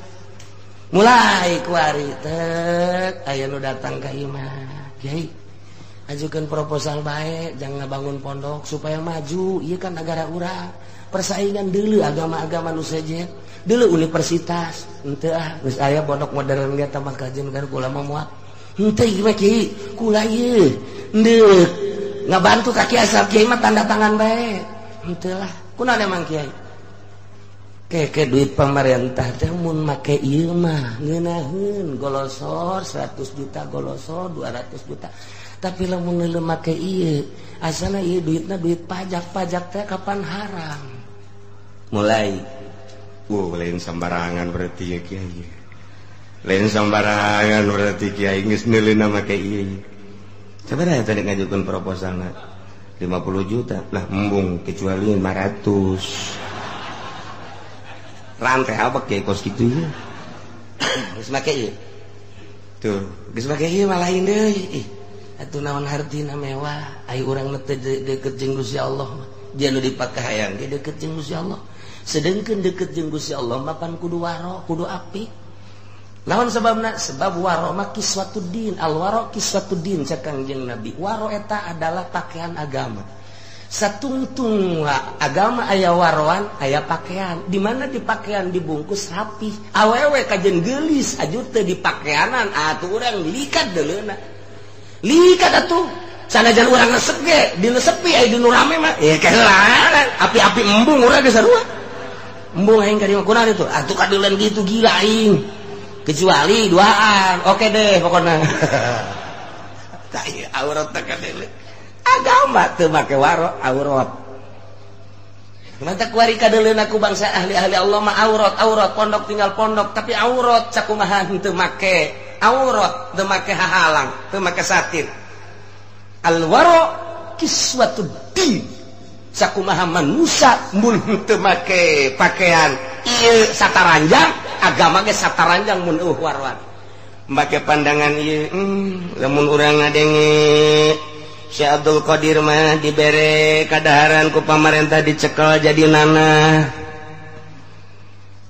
mulai kuari tek aya nu datang ka imah kiai ajukeun proposal bae jangan ngabangun pondok supaya maju ieu kan negara urang persaingan deuleu agama-agama nu sejen dulu universitas henteu ah geus aya pondok modern ge tambah kajian kan kula mah moal henteu ieu mah kiai kula ieu ndeuk ngabantu ka kiai asal kiai mah tanda tangan bae henteu lah kunaon emang kiai keke duit pamarentah teh mun make ieu mah ngeunaheun golosor 100 juta golosor 200 juta tapi lamun leuleuh make ieu asana ieu duitna duit pajak pajak teh kapan haram mulai wow, lain sembarangan berarti ya kiai. Lain sembarangan berarti kiai geus neuleuna make ieu. Sabaraha tadi ngajukeun proposalna? 50 juta. Lah embung kecuali 500. Rantai apa kiai kos kitu ieu? Geus make ieu. Tuh, geus make ieu mah lain deui. Ih, atuh naon hartina mewah, ai urang teh deukeut jeung Gusti Allah mah. Dia nu dipake hayang ge deukeut jeung Gusti Allah. Sedengkeun deukeut jeung Gusti Allah mapan kudu waro, kudu apik. Lawan sebabna? Sebab waro mah kiswatuddin, al waro kiswatuddin cek Kangjeng Nabi. Waro eta adalah pakaian agama. Satungtung agama aya waroan, aya pakaian. Di mana di pakaian dibungkus rapih. Awewe kajen geulis aju teu dipakaianan, atuh urang likat deuleuna. Likat atuh. Sanajan urang resep ge, dilesepi aya di nu rame mah. Ya kehelaan, api-api embung urang ge sarua. Embung aing ka dieu kunaon itu? Atuh kadeuleun gitu gila aing. Kecuali duaan. Oke deh pokona. Tah ieu aurat teh kadeuleun. Agama teu make waro aurat. Mata kuari kadeuleun ku bangsa ahli-ahli Allah mah aurat, aurat pondok tinggal pondok tapi aurat sakumaha teu make aurat, teu make hahalang, teu make satir. Al waro kiswatud din. Sakumaha manusia mun teu make pakaian ieu sataranjang agama ge sataranjang mun eueuh warwan make pandangan ieu lamun urang ngadenge Syekh Abdul Qadir mah dibere kadaharan ku pamarentah dicekel jadi nanah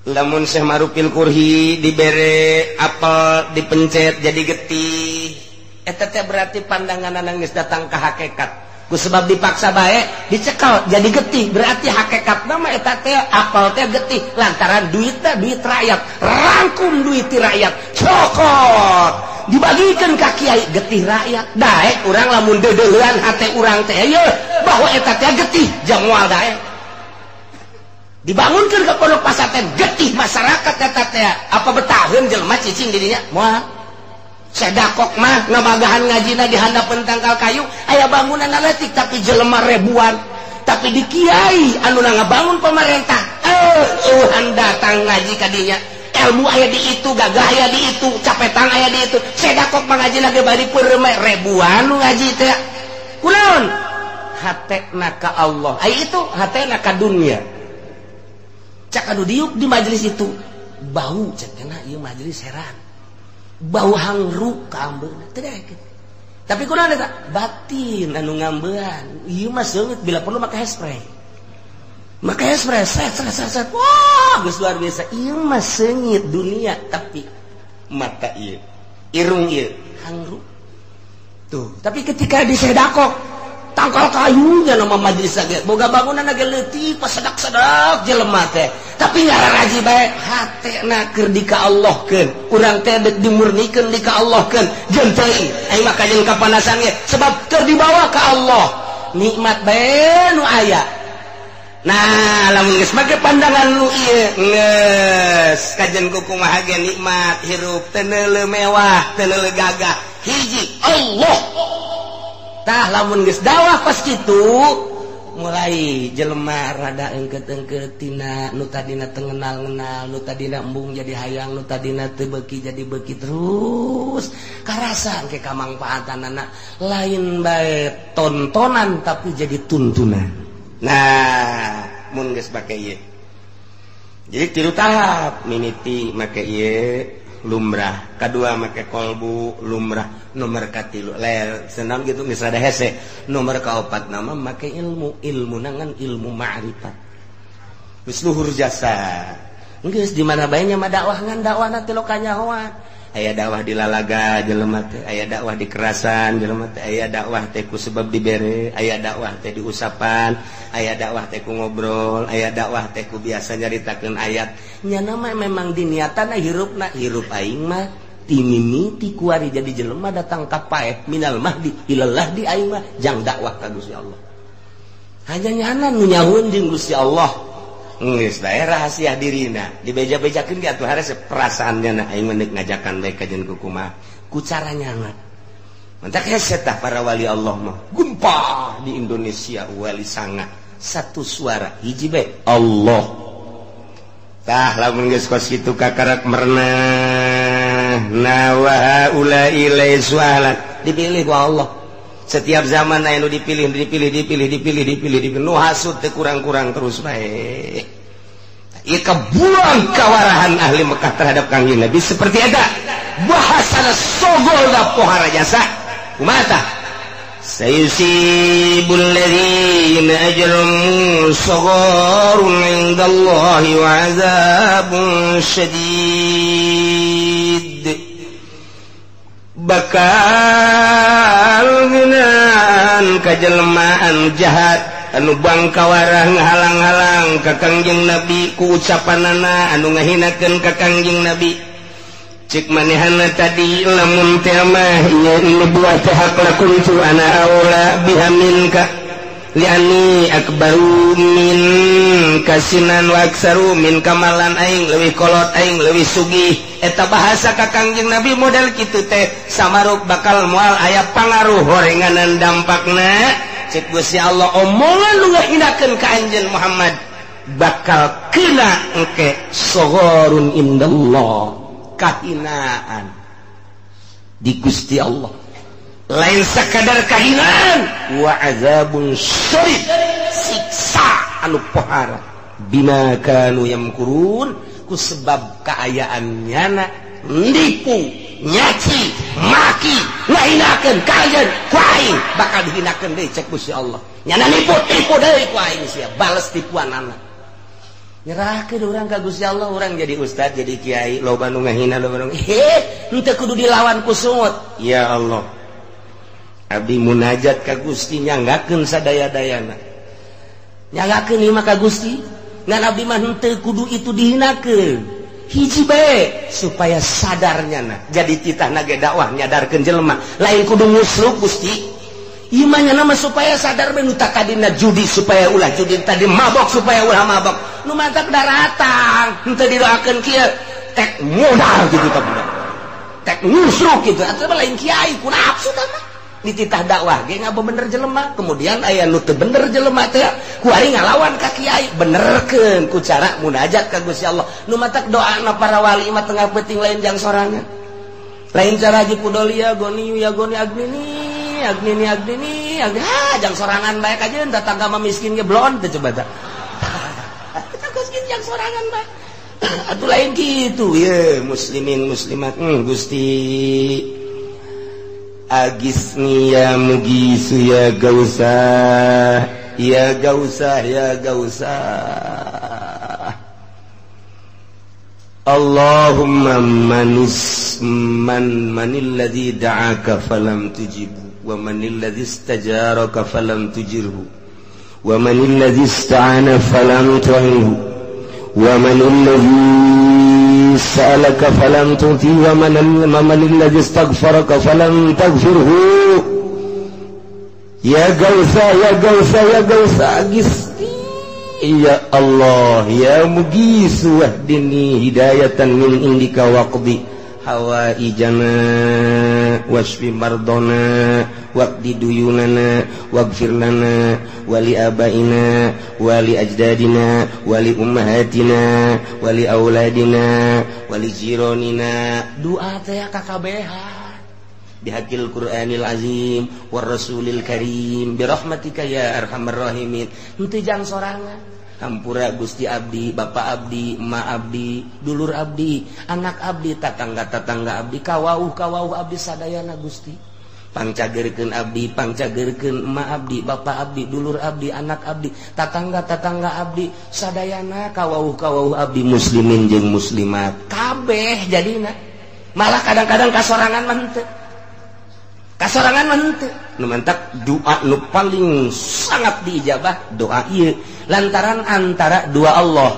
lamun Syekh Marufil Kurhi dibere apel dipencet jadi getih eta teh berarti pandangan geus datang ka hakikat ku sebab dipaksa bae dicekel jadi getih berarti hakikat mah eta teh apel teh getih lantaran duitna duit rakyat rangkum duit rakyat cokot dibagikan ka kiai getih rakyat daek urang lamun deudeuleun hate urang teh ieu bahwa eta teh getih jang moal daek dibangunkeun ka pondok pasantren getih masyarakat eta teh apa betaheun jelema cicing di dinya moal sedakok mah ngamagahan ngajina di handapeun tangkal kayu aya bangunan leutik tapi jelema ribuan tapi di kiai anu ngabangun pemerintah eueuhan datang ngaji ka dinya ilmu aya di itu gagah aya di itu capetang aya di itu sedakok mah ngajina ge bari peureum ribuan nu ngaji teh kunaon hatena ka Allah ai itu hatena ka dunia cak anu diuk di majelis itu bau cek na ieu majelis heran bau hangru kaambeuna teu daekeun tapi kunaon eta batin anu ngambean ieu mah seungit bila perlu make hairspray make hairspray set set set set wah geus luar biasa ieu mah seungit dunia tapi mata ieu irung ieu hangru tuh tapi ketika disedakok tangkal kayunya nama majelis ge boga bangunan ge leutik pasedak-sedak jelema teh tapi ngararaji bae hatena keur di ka Allahkeun urang teh deuk dimurnikeun di ka Allahkeun jeung teuing aing mah kajeun kapanasan ge sebab keur dibawa ka Allah nikmat bae nu aya Nah lamun geus make pandangan nu ieu geus kajen kumaha ge nikmat hirup teu neuleuh mewah teu neuleuh gagah hiji Allah. Tah lamun geus dakwah pas kitu mulai jelema rada engket-engket tina nu tadina teu ngenal-ngenal, nu tadina embung jadi hayang, nu tadina teu beuki jadi beuki terus karasa engke kamangpaatanana lain bae tontonan tapi jadi tuntunan. Nah mun geus make ieu jadi tilu tahap mimiti make ieu lumrah, kadua make kolbu lumrah, nomor katilu lel senam gitu geus rada hese, nomor kaopat nama make ilmu, ilmu nangan ilmu ma'rifat geus luhur jasa geus di mana bae nya mah dakwah ngan dakwahna teh lokanyahoan. Aya dakwah di lalaga jelema teh, aya dakwah di kerasan jelema teh, aya dakwah teh ku sebab dibere, aya dakwah teh diusapan, aya dakwah teh ku ngobrol, aya dakwah teh ku biasa nyaritakeun ayat. Nya mah memang diniatana hirupna hirup aing mah timimiti kuari jadi jelema datang ka paeh minal mahdi ilallah di aing mah jang dakwah ka Gusti Allah. Hanya nyana nu nyahueun jeung Gusti Allah. Geus bae rahasia dirina dibeja-bejakeun ge atuh harese perasaannya na aing mah ngajakan bae ka jeung kumaha ku cara nyana. Mantak hese tah para wali Allah mah gempa di Indonesia wali sanga satu suara hiji bae Allah. Tah lamun geus kos kitu kakarak merenah na wa haula ilaisu ahlan dipilih ku Allah. Setiap zaman aya nu dipilih dipilih dipilih dipilih dipilih dipilih nu hasud teu kurang-kurang terus bae. Ieu kabuang kawarahan ahli Mekah terhadap Kangjeng Nabi seperti eta. Bahasana sogol da pohara jasa. Kumaha tah? Sayusibul ladzina ajramu sagharun 'indallahi wa 'adzabun syadid. Bakal ngeunaan kajelmaan jahat anu bangkawarah ngahalang-halang ka Kangjeng Nabi ku ucapanana anu ngahinakeun ka Kangjeng Nabi. Cek manehana tadi lamun teh mah nya nubuah teh hak lakuntu ana aula biha minka liani akbaru min kasinan wa aksaru min kamalan aing leuwih kolot aing leuwih sugih. Eta bahasa ka Kangjeng Nabi model kitu teh samaruk bakal moal aya pangaruh horenganan dampakna. Cek Gusti Allah omongan nu ngahinakeun ka anjeun Muhammad bakal kena engke sagharun indallah, kahinaan di Gusti Allah. Lain sakadar kahinaan wa azabun syadid, siksa anu pohara bima kanu yamkurun ku sebab kaayaan nyana nipu nyaci maki ngahinakeun ka anjeun ku aing bakal dihinakeun deui cek Gusti Allah. Nyana nipu tipu deui ku aing sia bales tipuanana. Nyerahkeun urang ka Gusti Allah, urang jadi ustad jadi kiai loba nu ngahina loba nu henteu kudu dilawan ku sungut. Ya Allah, abdi munajat ka Gusti nyanggakeun sadaya-dayana. Nyanggakeun ieu mah ka Gusti, ngan abdi mah henteu kudu itu dihinakeun. Hiji bae supaya sadarnya na. Jadi titahna ge dakwah nyadarkeun jelema, lain kudu musruk Gusti. Ieu mah nya mah supaya sadar bae nu takadina judi supaya ulah judi, tadi mabok supaya ulah mabok. Nu mantak daratang henteu didoakeun kieu, tek modal kitu tah budak. Tek musruk kitu atuh mah lain kiai ku nafsu tah mah. Dititah dakwah ge ngabener jelema, kemudian aya nu teu bener jelema teh ku ari ngalawan ka kiai, benerkeun ku cara munajat ka Gusti Allah. Nu matak doana para wali mah tengah peuting lain jang sorangan. Lain cara haji pudolia goni ya goni agnini agnini agnini agni ha jang sorangan bae kajeun tetangga mah miskin ge blon teh coba tah. Tetangga miskin jang sorangan bae. Atuh lain kitu ye muslimin muslimat Gusti agisni ya mugisu ya gausah ya gausah ya gausah. Allahumma manis man manil ladzi da'aka falam tujibu wa manil ladzi istajaraka falam tujirhu wa manil ladzi ista'ana falam tu'inhu wa manil ladzi sa'alaka falam tu'ti wa man alladhi istaghfaraka falam taghfirhu. Ya gausa ya gausa ya gausa Gusti Ya Allah ya mugisu wahdini hidayatan min indika waqdi hawaijana wasfi mardona waqdi duyunana waghfir lana wali abaina wali ajdadina wali ummahatina wali auladina wali jironina. Doa teh kakabehan bihaqil Qur'anil azim war rasulil karim birahmatika ya arhamar rahimin. Henteu jang sorangan. Hampura Gusti abdi, Bapak abdi, emak abdi, dulur abdi, anak abdi, tatangga-tatangga abdi, kawauh-kawauh abdi sadayana Gusti. Pangcageurkeun abdi, pangcageurkeun emak abdi, bapak abdi, dulur abdi, anak abdi, tatangga-tatangga abdi, sadayana kawauh-kawauh abdi muslimin jeung muslimat. Kabeh jadina. Malah kadang-kadang kasorangan mah henteu. Kasorangan mah henteu. Nu mantak doa nu paling sangat diijabah doa ieu lantaran antara dua Allah.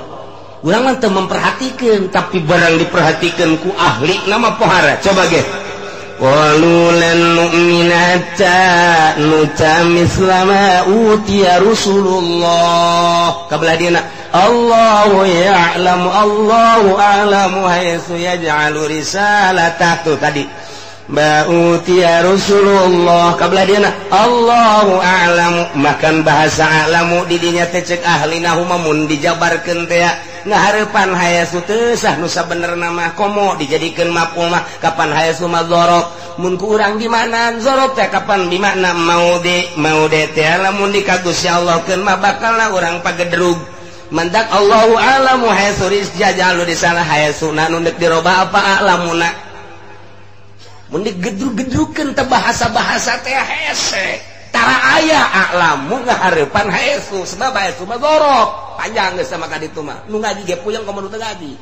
Urang mah teu memperhatikeun tapi barang diperhatikeun ku ahli nama pohara. Coba ge. Qalu lan nu'mina hatta nuta misla ma utiya Rasulullah. Kabelah dieuna Allahu ya'lamu Allahu a'lamu haitsu yaj'alu risalatah. Tuh tadi ba'utiya Rasulullah kabelah dieuna Allahu a'lamu. Makan bahasa a'lamu didinya teh cek ahli nahu mun dijabarkeun teh ngahareupan hayasu teu sah nu sabenerna mah komo dijadikeun maf'ul mah kapan hayasu madzarab mun ku urang di mana zarab teh kapan di mana maudi maudi teh lamun dikagus ya Allah keun mah bakalna urang pagedrug mandak Allahu a'lamu hayasu rizjajalu di salah hayasuna nu deuk dirobah apa a'lamuna mun digedrug-gedrukeun teh bahasa-bahasa teh hese tara aya a'lamu ngahareupan haesu sebab haesu mah zorok panjang geus sama ka ditu mah nu ngaji ge puyeng komo nu teu ngaji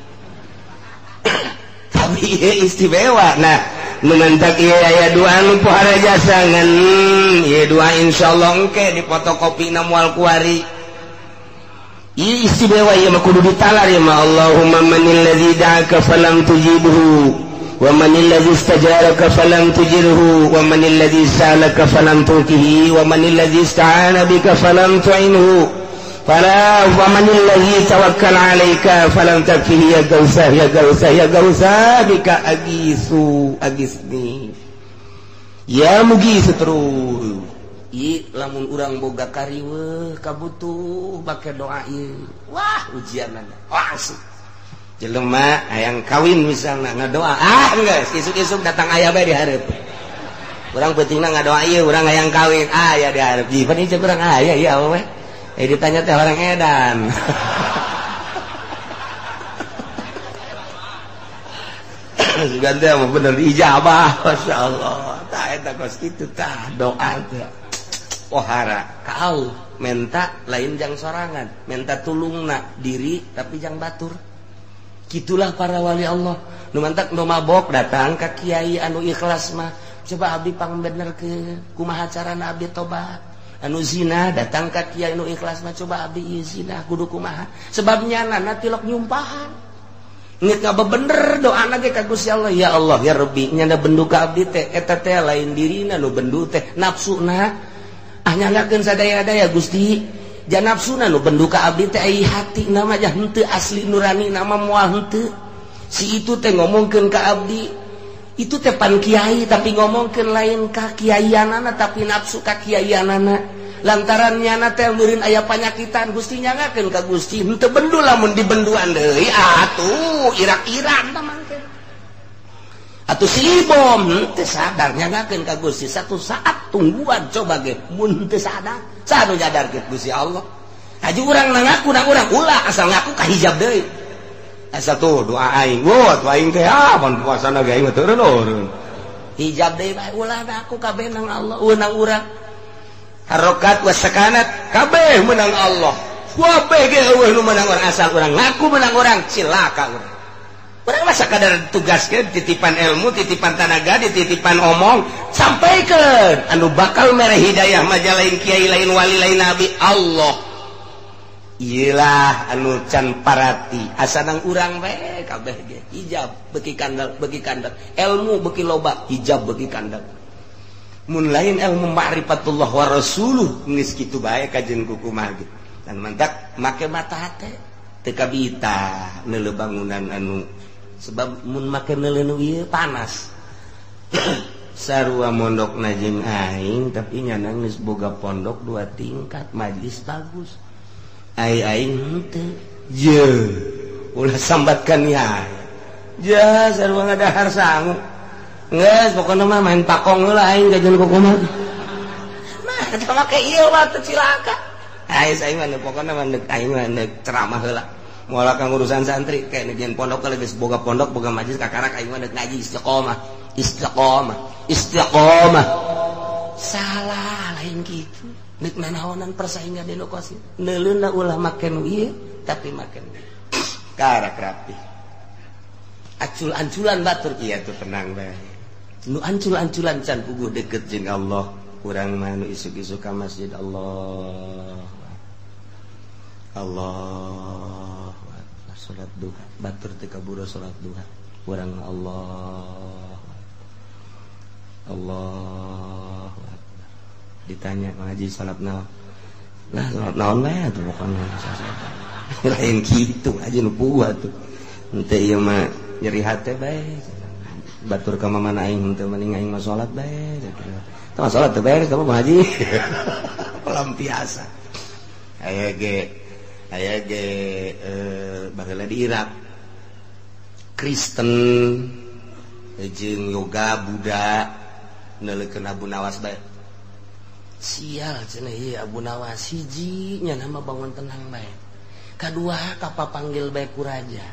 tapi ieu istimewa. Nah nu mantak ieu aya dua nu pohara jasa ngan ieu dua insyaallah engke dipotokopina moal kuari. Ieu istimewa ieu mah kudu ditalar ieu mah. Allahumma manil ladzi da'aka falam tujibhu wa manil ladzi istajaraka falam tujirhu wa manil ladzi salaka falam tuqihi wa manil ladzi ista'ana bika falam tu'inhu fala wa manil ladzi tawakkal 'alaika falam takfihi ya gausah ya gausah ya gausah bika agisu agisni ya mugi terus. I lamun urang boga kariweuh kabutuh bake doa ieu wah ujianana langsung jelema hayang kawin misalnya ngadoa ah geus isuk-isuk datang aya bae di hareup urang peutingna ngadoa ieu urang hayang kawin aya di hareup jipan ieu urang aya ieu awewe eh ditanya teh orang edan sugan teh mah bener diijabah masyaallah tah eta kos kitu tah doa teh pohara ka Allah menta lain jang sorangan menta tulungna diri tapi jang batur. Gitulah para wali Allah. Nu mantak nu mabok datang ka kiai anu ikhlas mah. Coba abdi pangbenerkeun kumaha carana abdi tobat. Anu zina datang ka kiai nu ikhlas mah coba abdi ieu zina kudu kumaha. Sebab nyanana tilok nyumpahan. Ngeuk ngabebener doana ge ka Gusti Allah. Ya Allah ya Rabbi nyana bendu ka abdi teh eta teh lain dirina nu bendu teh nafsuna. Ah nyanggakeun sadaya-daya Gusti. Janapsuna nu bendu ka abdi teh ai hati nama jah henteu asli nurani nama moal henteu. Si itu teh ngomongkeun ka abdi itu teh pan kiai tapi ngomongkeun lain ka kiaianana tapi nafsu ka kiaianana. Lantaran nyana teh meureun aya panyakitan Gusti nyangakeun ka Gusti henteu bendu lamun dibenduan deui atuh irak-irak tah mangke. Atuh si bom henteu sadar nyangakeun ka Gusti satu saat tungguan coba ge mun henteu sadar sanu nyadar ke Gusti Allah. Haji urang ngaku nang urang ulah asal ngaku ka hijab deui. Asa tuh doa aing, wah doa aing teh ah mun puasana ge aing mah teu eureun. Hijab deui bae ulah ngaku kabeh nang Allah, nang urang. Harokat wa sakanat kabeh menang Allah. Kabeh ge eueuh nu menang urang asal urang ngaku menang urang cilaka urang. Urang mah sakadar tugas ke titipan ilmu, titipan tanaga, dititipan omong, sampaikan anu bakal mere hidayah maja lain kiai lain wali lain nabi Allah. Iyalah anu can parati asa nang urang we kabeh ge hijab beuki kandel ilmu beuki loba hijab beuki kandel. Mun lain ilmu ma'rifatullah wa rasuluh geus kitu bae kajen kukumaha ge. Dan mantak make mata hate teu kabita neuleuh bangunan anu sebab mun make neuleuh nu ieu panas. Sarua mondokna jeung aing tapi nyana geus boga pondok 2 tingkat majlis bagus. Ai aing henteu. Ye, ulah sambatkan ya. Ja sarua ngadahar sangu. Geus pokona mah main pakong heula aing gajeun kumaha. Nah, eta make ieu mah teu cilaka. Ai aing mah pokona mah deuk aing mah deuk ceramah heula. Moal kang urusan santri kayak ngejeun pondok geus boga pondok boga majlis kakarak aing mah deuk ngaji istiqomah. Istiqomah, istiqomah. Salah lain gitu. Nek nanaonan persaingan di lokasi. Neuleuna ulah make nu ieu tapi make nu karak rapi. Acul-anculan batur ieu tuh tenang bae. Nu ancul-anculan can puguh deket jeung Allah. Urang mah nu isuk-isuk ka masjid Allah. Allah. Salat duha, batur teu kaburu salat duha. Urang mah Allah. Allah. Ditanya Kang Haji salat naon? Lah salat naon bae atuh pokona. Lain kitu aja nu puguh atuh. Henteu ieu mah nyeri hate bae. Batur ka mamana aing henteu mending aing mah salat bae. Tah salat teu beres kamu Bang Haji. Pelampiasan. Aya ge baheula di Irak. Kristen jeung yoga Buddha neuleukeun Abu Nawas bae. Sial cenah ieu Abu Nawas hiji nya nama bangun tenang bae. Kadua kapapanggil bae ku raja.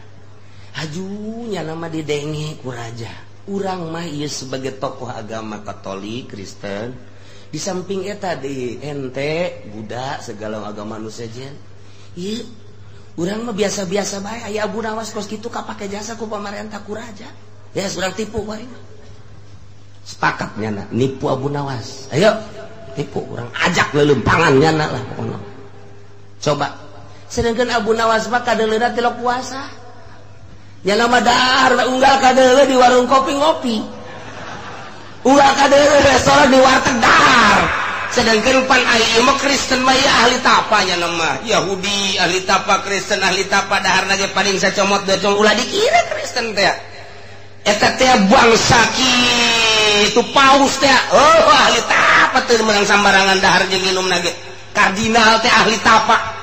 Haju nya nama didenge ku raja. Urang mah ieu sebagai tokoh agama Katolik Kristen di samping eta di ente Buddha segala agama nu sejen. Ieu urang mah biasa-biasa bae aya Abu Nawas kos kitu kapake jasa ku pamarentah ku raja. Ya urang tipu bae. Sepakat nyana nipu Abu Nawas. Ayo tipu urang ajak lelempangan nyana lah pokona. Coba sedangkan Abu Nawas mah kadeuleuna tilok puasa. Nyana mah dahar we unggal kadeuleu di warung kopi ngopi. Unggal kadeuleu restoran di warteg dahar. Sedangkan pan aya mah Kristen mah ya ahli tapa nyana mah. Yahudi ahli tapa, Kristen ahli tapa daharna ge paling sacomot dua ulah dikira Kristen teh. Eta teh bangsa kitu paus teh. Oh ahli tapa teu meunang sambarangan dahar jeung minum ge. Kardinal teh ahli tapa.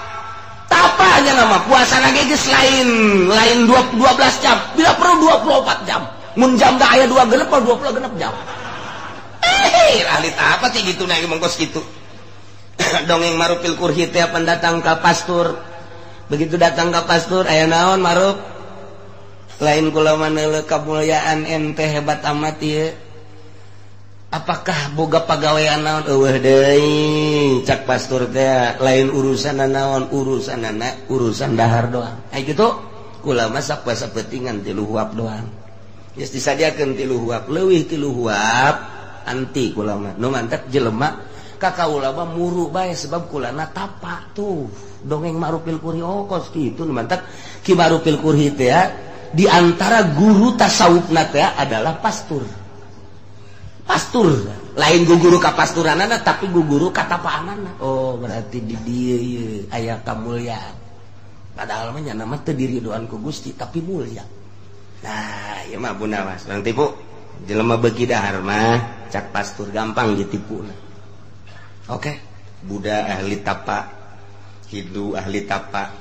Tapa nya nama puasa lagi geus lain 12 jam, bila perlu 24 jam. Mun jam da aya 2 genep 26 jam. Ahli tapa teh gitu na mongkos kitu. Dongeng Marupil Kurhi teh pendatang ka pastur. Begitu datang ka pastur aya naon Marup? Lain kula mah neuleuh kamulyaan ente hebat amat ieu. Apakah boga pagawean naon? Eueuh deui cak pastur teh lain urusan naon, urusanana urusan dahar doang. Ai kitu kula mah sapuasa peutingan 3 huap doang. Geus disadiakeun 3 huap, leuwih 3 huap anti kula mah. Nu mantep jelema ka kaula mah muru bae sebab kulana tapa tuh. Dongeng Ma'rufil Kurhi oh kos kitu nu mantep Ki Ma'rufil Kurhi teh di antara guru tasawufna teh adalah pastur. Pastur lain guru kapasturanana tapi guru katapaanana. Oh berarti di dieu ieu aya kamulyaan. Padahal mah nya mah teu diridoan ku Gusti tapi mulia. Nah ieu mah Abu Nawas urang tipu. Jelema beuki dahar mah cak pastur gampang ditipuna. Oke, Buddha ahli tapa, Hindu ahli tapa,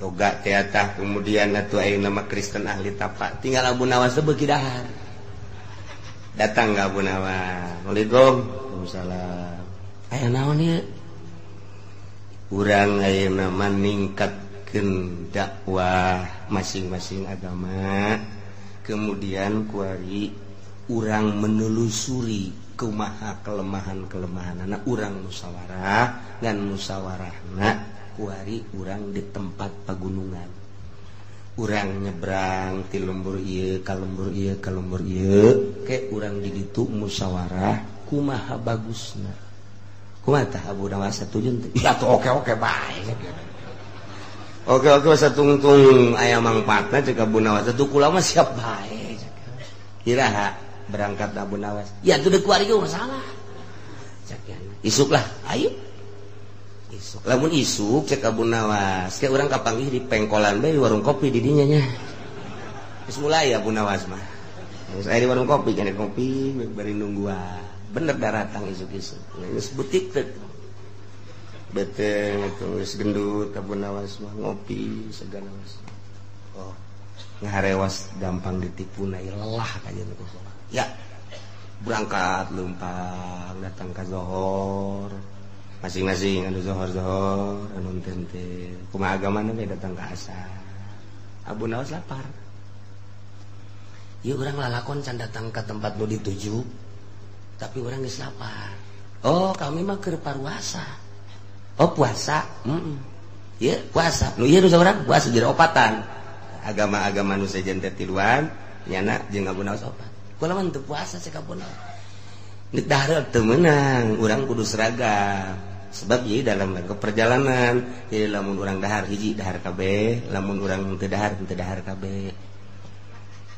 yoga teh tah kemudian atuh ayeuna mah Kristen ahli tapa. Tinggal Abu Nawas teh beuki dahar. Datang ka Abu Nawas. Assalamualaikum. Waalaikumsalam. Aya naon ieu? Urang ayeuna mah ningkatkeun dakwah masing-masing agama. Kemudian kuari urang menelusuri kumaha kelemahan-kelemahanana urang musyawarah ngan musyawarahna kuari urang di tempat pagunungan. Urang nyebrang ti lembur ieu ka lembur ieu ka lembur ieu ke urang di ditu musyawarah kumaha bagusna. Kumaha tah Abu Nawas satuju teh? Ya tuh oke-oke bae. Oke-oke satungtung aya mangpaatna cek Abu Nawas atuh kula mah siap bae. Iraha berangkat Abu Nawas. Ya tuh deuk kuari ge masalah. Cek isuk lah, ayo. Isuk. Lamun isuk cek Abu Nawas, kayak urang kapanggih di pengkolan bae di warung kopi di dinya nya. Geus mulai Abu Nawas mah. Geus aya di warung kopi, nyari kopi bari nungguan. Bener daratang isuk-isuk. Geus butik teh. Beteng geus gendut Abu Nawas mah ngopi segala was. Oh, ngaharewas gampang ditipu na lelah kajian ku. Ya. Berangkat lumpang datang ke zohor. Masing-masing anu zohor-zohor, anu tente. Kumaha agamana we datang ke asar. Abu Nawas lapar. Ieu urang lalakon can datang ke tempat nu dituju, tapi urang geus lapar. Oh, kami mah keur paruasa. Oh, puasa. Heeh. Ieu puasa. Nu ieu nu saurang puasa jadi opatan. Agama-agama nu sejen teh tiluan, nyana jeung Abu Nawas opat. Kula mah teu puasa cek Abu Nawas. Nek dahar teu meunang, urang kudu seragam. Sebab ieu dalam rangka perjalanan, jadi lamun urang dahar hiji dahar kabeh, lamun urang teu dahar teu dahar kabeh.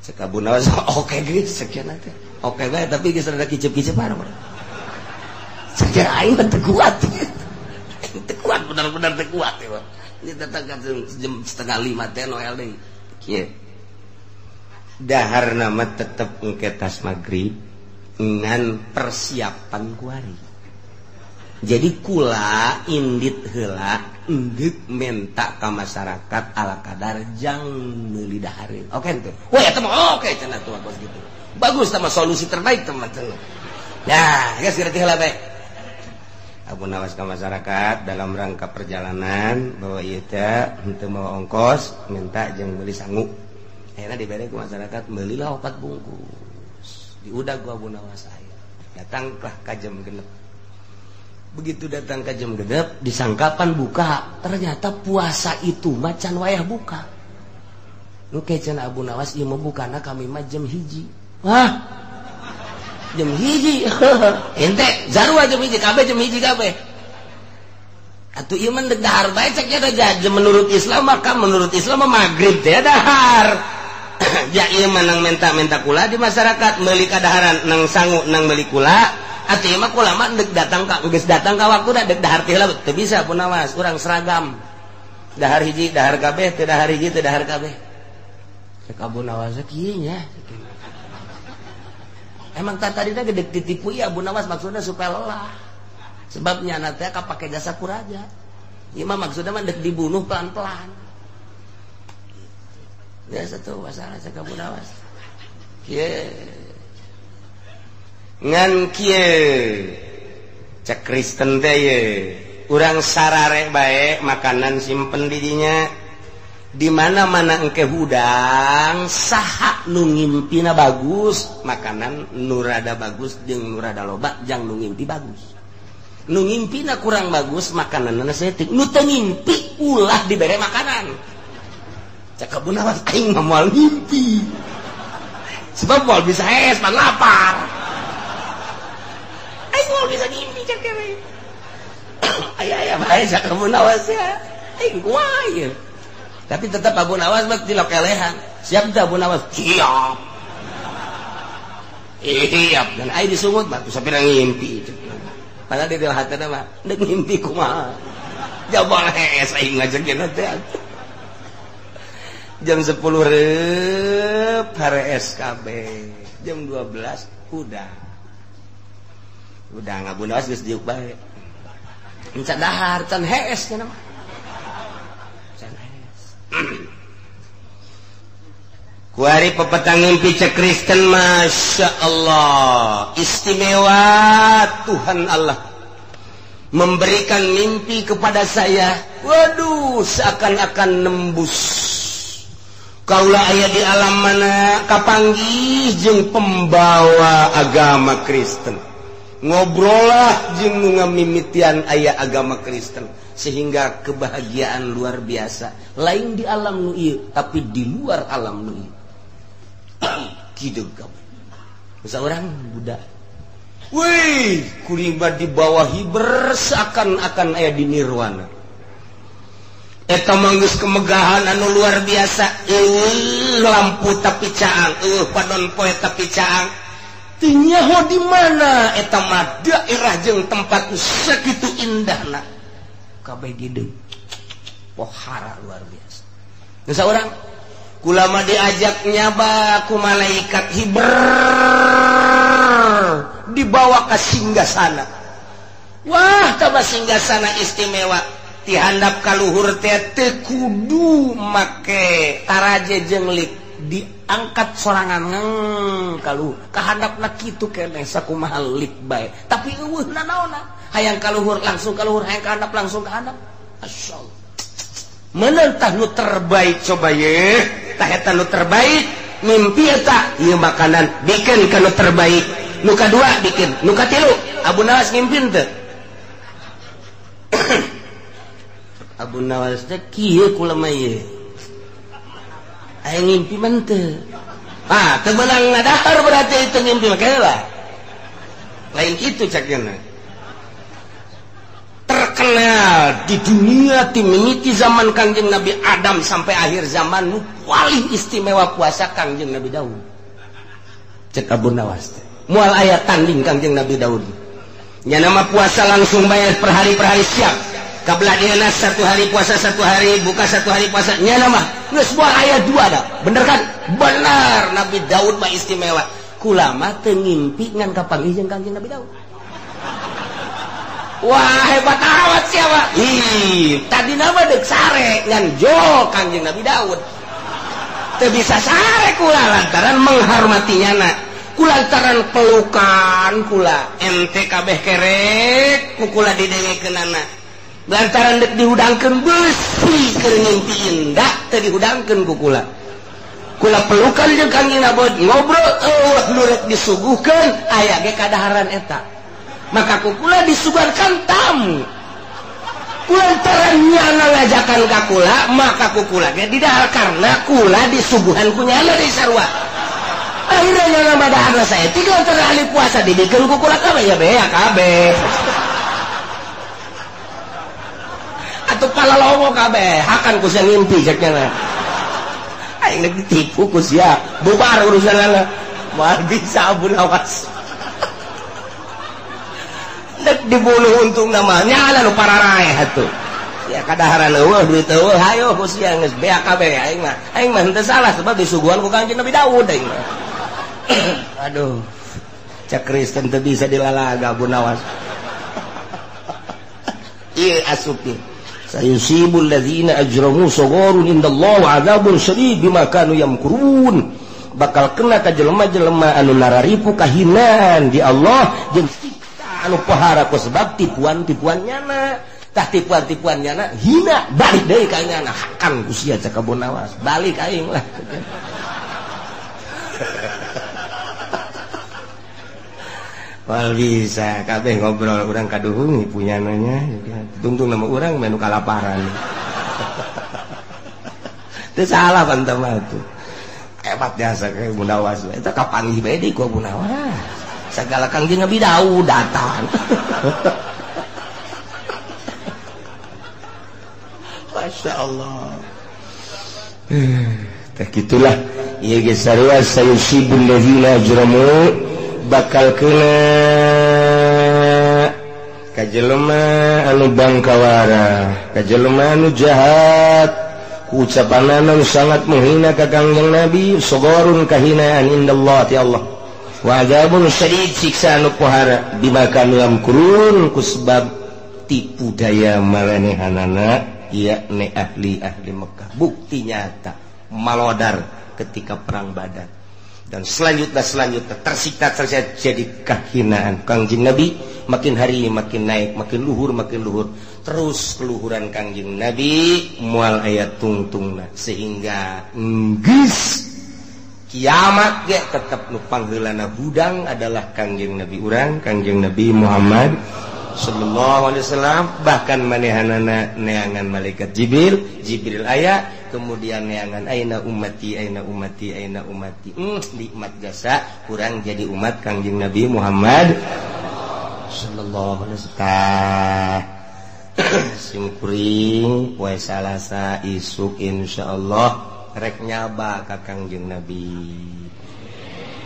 Cek Abu Nawas oke geus sekian teh. Oke bae tapi geus rada kicep-kicepan. Cek aing teh teu kuat. Teu kuat benar-benar teu kuat ya. Ini datang jam 4:30 teh Noel deui. Kieu. Dahar nama tetep engke tas magrib ngan persiapan kuari. Jadi kula indit heula endek menta ka masyarakat ala kadar jang meuli dahareun. Oke henteu. Wah eta mah oke cenah tuh bos gitu. Bagus sama solusi terbaik teman-teman. Nah, geus ngerti heula bae. Abu Nawas ka masyarakat dalam rangka perjalanan bahwa ieu teh henteu mawa ongkos minta jeung meuli sangu. Akhirna dibere ku masyarakat meulilah 4 bungkus. Diudag ku Abu Nawas aya. Datanglah ka jam 6. Begitu datang ke jam 6 disangkapan buka, ternyata puasa itu macan wayah buka. Nu cenah Abu Nawas ieu mah bukana kami mah jam 1. Wah. Jam 1. Ente zarua jam 1 kabeh jam 1 kabeh. Atuh ieu mah deuk dahar bae cek nya teh menurut Islam maka menurut Islam mah magrib teh dahar. Ja ieu mah nang menta-menta kula di masyarakat meuli kadaharan nang sangu nang meuli kula. Atuh ieu mah kula mah deuk datang ka geus datang ka waktuna deuk dahar teh heula teu bisa Abu Nawas urang seragam. Dahar hiji dahar kabeh teu dahar hiji teu dahar kabeh. Cek Abu Nawas kieu nya. Emang tadi teh deuk ditipu ieu Abu Nawas maksudna supaya lelah. Sebab nyana teh kapake jasa ku raja. Ieu mah maksudna mah deuk dibunuh pelan-pelan. Biasa tuh masalah cek Abu Nawas. Kieu ngan kieu cek Kristen teh ye urang sarare bae makanan simpen di dinya di mana-mana engke hudang saha nu ngimpina bagus makanan nu rada bagus jeung nu rada loba jang nu ngimpi bagus nu ngimpina kurang bagus makananna saeutik nu teu ngimpi ulah dibere makanan cek Abu Nawas aing mah moal ngimpi sebab moal bisa hees pan lapar aing moal bisa ngimpi cek kene. Aya-aya bae cek Abu Nawas ya. Aing kumaha ieu. Tapi tetap Abu Nawas mah tilokelehan. Siap teu Abu Nawas? Siap. Siap dan aing disungut mah sapira ngimpi. Padahal di hatena mah deuk ngimpi kumaha. Jabal hees aing ngajekeun teh. Jam 10 reup harees kabeh. Jam 12 udah. Udah Abu Nawas geus diuk bae. Encan dahar, can hees cenah mah. Can hees. Kuari pepetang ngimpi cek Kristen Masya Allah. Istimewa Tuhan Allah memberikan mimpi kepada saya. Waduh, seakan-akan nembus. Kaulah aya di alam mana kapanggih jeung pembawa agama Kristen. Ngobrollah jeung nu ngamimitian aya agama Kristen sehingga kebahagiaan luar biasa lain di alam nu ieu tapi di luar alam nu ieu. Kieu kamu. Seorang budak. Wih, kuring di bawah hiber seakan-akan aya di nirwana. Eta mah geus kemegahan anu luar biasa. Lampu tapi caang, padon poe tapi caang. Teu nyaho di mana eta mah daerah jeung tempat sakitu indahna. Kabeh gede. Pohara luar biasa. Nu saurang kulama diajak nyaba ku malaikat hiber dibawa ke singgasana. Wah, taba singgasana istimewa. Tihandap kaluhur teh teu kudu make taraje jeung lik diangkat sorangan kaluhur. Kahandapna kitu keneh sakumaha lik bae. Tapi eueuh nanaonna. Hayang kaluhur langsung kaluhur, hayang kahandap langsung kahandap. Masyaallah. Menentah nu terbaik coba ye, tah eta nu terbaik, mimpi eta ieu makanan bikin ka nu terbaik, nu kadua bikin, nu katilu. Abu Nawas ngimpin teu? Abu Nawas teh kieu kula mah ieu. Aya ngimpi mah teu. Ah, teu meunang ngadahar berarti itu ngimpi mah lah. Lain kitu cak nya. Terkenal di dunia timimiti zaman Kangjeng Nabi Adam sampai akhir zaman nu paling istimewa puasa Kangjeng Nabi Daud. Cek Abu Nawas teh. Moal aya tanding Kangjeng Nabi Daud. Nya nama puasa langsung bayar per hari siap. Kabelah dieuna satu hari puasa satu hari buka satu hari puasa. Nya nama geus moal aya dua dah. Bener kan? Bener Nabi Daud mah istimewa. Kulama teu ngimpi ngan kapanggih jeung Kangjeng Nabi Daud. Wah hebat amat siapa? Ih, tadi nama dek sare ngan jo Kangjeng Nabi Daud. Teu bisa sare kula lantaran menghormati nyana. Kulantaran pelukan kula ente kabeh kerek ku kula didengekeunana. Lantaran dek dihudangkeun beusi keur ngimpi indah teu dihudangkeun ku kula. Kula pelukan jeung Kangjeng Nabi Daud ngobrol eueuh nu rek disuguhkeun aya ge kadaharan eta. Maka kukula disuguhkan tamu. Kulantaran nyana ngajakan ka kula, maka kukula ge didahar karena kula disuguhan ku nyana deui sarua. Akhirnya nyana madahar saya tiga antara ahli puasa dibikeun ku kula kabeh ya bea kabeh. Atuh palalomo kabeh, hakan ku sia ngimpi cek nyana. Aing rek ditipu ku sia, bubar urusanana. Moal bisa Abu Nawas. Dek dibunuh untung namanya ada nu pararaeh atuh. Ya kadaharan eueuh duit eueuh hayo ku sia geus beak kabeh aing mah. Aing mah henteu salah sebab disuguhan ku Kangjeng Nabi Daud aing mah. Aduh. Cak Kristen teu bisa dilalaga Abu Nawas. Ieu asup ieu. Sayusibul ladzina ajramu sagharun indallahi wa adzabun syadid bima kanu yamkurun. Bakal kena ka jelema-jelema anu nararipu kahinaan di Allah jeung anu pohara ku sebab tipuan-tipuan nyana. Tah tipuan-tipuan nyana hina balik deui ka nyana hakan ku sia cak Abu Nawas balik aing lah. Wal bisa kabeh ngobrol urang kaduhung punyana nya tungtung nama urang menu kalaparan. Teu salah pan teh mah tuh. Hebat jasa ka Abu Nawas eta kapanggih bae deui ku Abu Nawas. Segala Kangjeng Nabi Daud datang. Masya Allah. Tah gitulah. Ieu geus sarua sayusibul ladzina ajramu bakal kena ka jelema anu bangkawara, ka jelema anu jahat, ku ucapanana nu sangat menghina ka Kangjeng Nabi, sagharun kahinaan indallah ti Allah. Wa adzabun syadid siksa anu pohara bima kanu yamkurun ku sebab tipu daya maranehanana yakni ahli-ahli Mekah. Bukti nyata malodar ketika perang Badar dan selanjutnya tersiksa jadi kehinaan Kangjeng Nabi makin hari makin naik, makin luhur terus keluhuran Kangjeng Nabi moal aya tungtungna sehingga enggeus kiamat ge tetep nu pangheulana hudang adalah Kangjeng Nabi urang, Kangjeng Nabi Muhammad sallallahu alaihi wasallam. Bahkan manehanana neangan malaikat Jibril, Jibril aya, kemudian neangan aina ummati, aina ummati, aina ummati. Nikmat jasa kurang jadi umat Kangjeng Nabi Muhammad sallallahu alaihi wasallam. Sing kuring poe Salasa isuk insyaallah rek nyaba ka Kangjeng Nabi,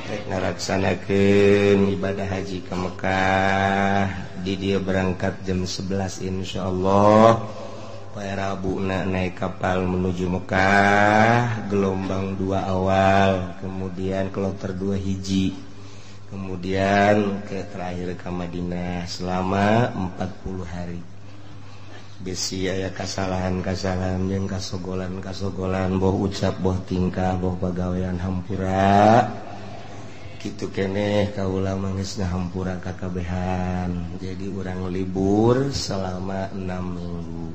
rek ngalaksanakeun ibadah haji ke Mekah. di dia berangkat jam 11 insyaallah. Poe Rabuna naik kapal menuju Mekah, gelombang 2 awal, kemudian kloter 2 hiji, kemudian ke terakhir ke Madinah selama 40 hari. Besi aya kasalahan-kasalahan jeung kasogolan-kasogolan boh ucap boh tingkah boh pagawean hampura. Kitu keneh kaula manggeus ngahampura kakabehan. Jadi urang libur selama 6 minggu.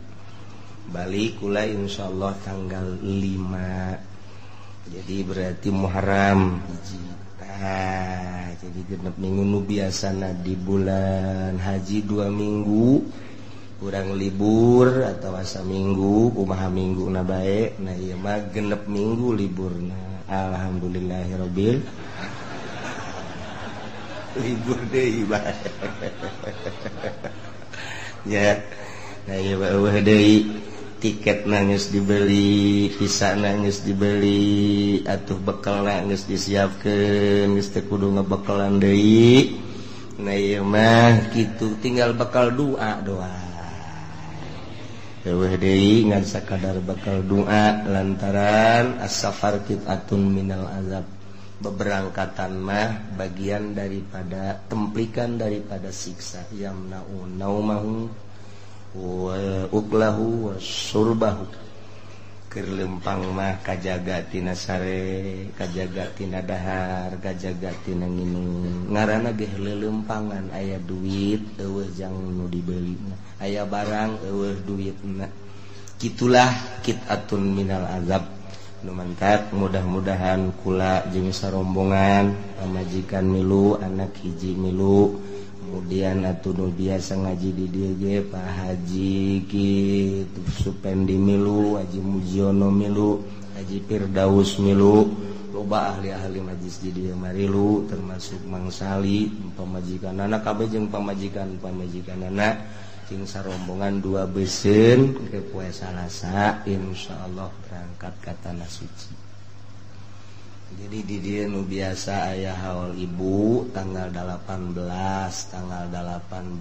Balik kula insyaallah tanggal 5. Jadi berarti Muharram hiji. Tah, jadi genep minggu nu biasana di bulan haji 2 minggu kurang libur atau asa minggu kumaha minggu na bae. Nah ieu mah genep minggu liburna. Alhamdulillahirabbil libur deui bae. Ya. Nah ieu eueuh deui tiket nangis dibeli, visa nangis dibeli, atuh bekal nangis disiapkeun, geus teu kudu ngebekelan deui. Nah ieu mah kitu tinggal bekal doa doang. Eueuh deui ngan sakadar bekal doa lantaran as-safar qit'atun minal azab. Beberangkatan mah bagian daripada templikan daripada siksa yamna'u naumahu wa uklahu wa surbahu. Keur lempang mah kajaga tina sare, kajaga tina dahar, kajaga tina nginum. Ngaranna ge leuleumpangan aya duit eueuh jang nu dibelina, aya barang eueuh duitna. Kitulah qit'atun minal azab. Nu mantak mudah-mudahan kula jeung sarombongan pamajikan milu, anak hiji milu. Kemudian atuh nu biasa ngaji di dieu ge Pak Haji kitu Supendi milu, Haji Mujiono milu, Haji Firdaus milu, loba ahli-ahli majlis di dieu marilu termasuk Mang Sali pamajikanana kabeh jeung pamajikan-pamajikanana jeung sarombongan 2 beuseun ke poe Salasa insyaallah berangkat ka tanah suci. Jadi di dieu nu biasa aya haul ibu tanggal 18, tanggal 18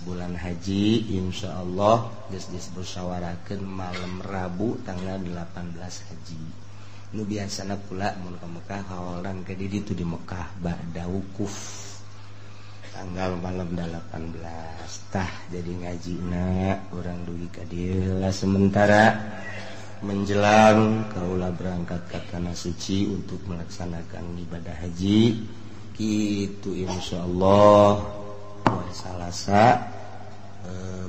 bulan haji insyaallah geus dismusyawarahkeun malam Rabu tanggal 18 haji. Nu biasana pula mun ka Mekah haolan ke di ditu di Mekah ba'da wukuf tanggal malam 18. Tah jadi ngajina urang dugi ka dieu lah sementara menjelang kaula berangkat ke tanah suci untuk melaksanakan ibadah haji. Gitu insyaallah poe Salasa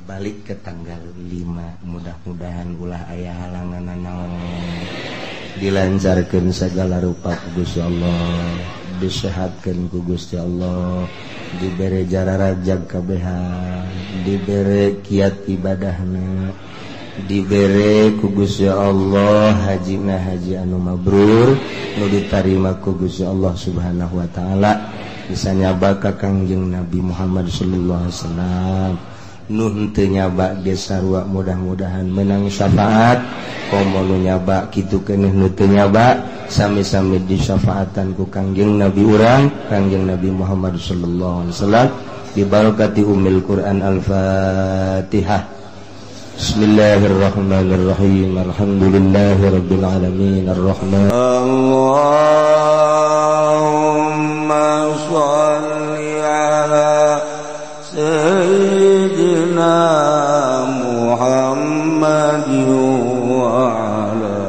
balik ke tanggal 5. Mudah-mudahan ulah aya halangan naon, dilancarkeun segala rupa ku Gusti Allah, disehatkeun ku Gusti Allah, dibere jararajag kabehan, dibere kiat ibadahna, dibere ku Gusti Allah hajina haji anu mabrur nu ditarima ku Gusti Allah Subhanahu wa taala, bisa nyaba ka Kangjeng Nabi Muhammad sallallahu alaihi wasallam. Nu henteu nyaba ge sarua mudah-mudahan menang syafaat, komo nu nyaba kitu keneh nu teu nyaba sami-sami disyafaatan ku Kangjeng Nabi urang Kangjeng Nabi Muhammad sallallahu alaihi wasallam bibarakati ummil Quran. Al-Fatihah. Bismillahirrahmanirrahim. Alhamdulillahirabbil alamin arrahman. Allahumma shalli ala sayyidina Muhammadin wa ala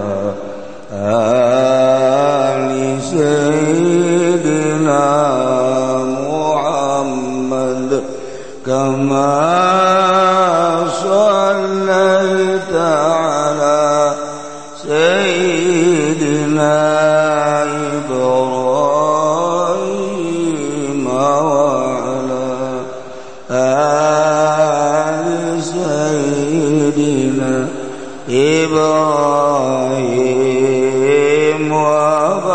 ali sayyidina Muhammad kama صليت على سيدنا إبراهيم وعلى آل سيدنا إبراهيم وبارك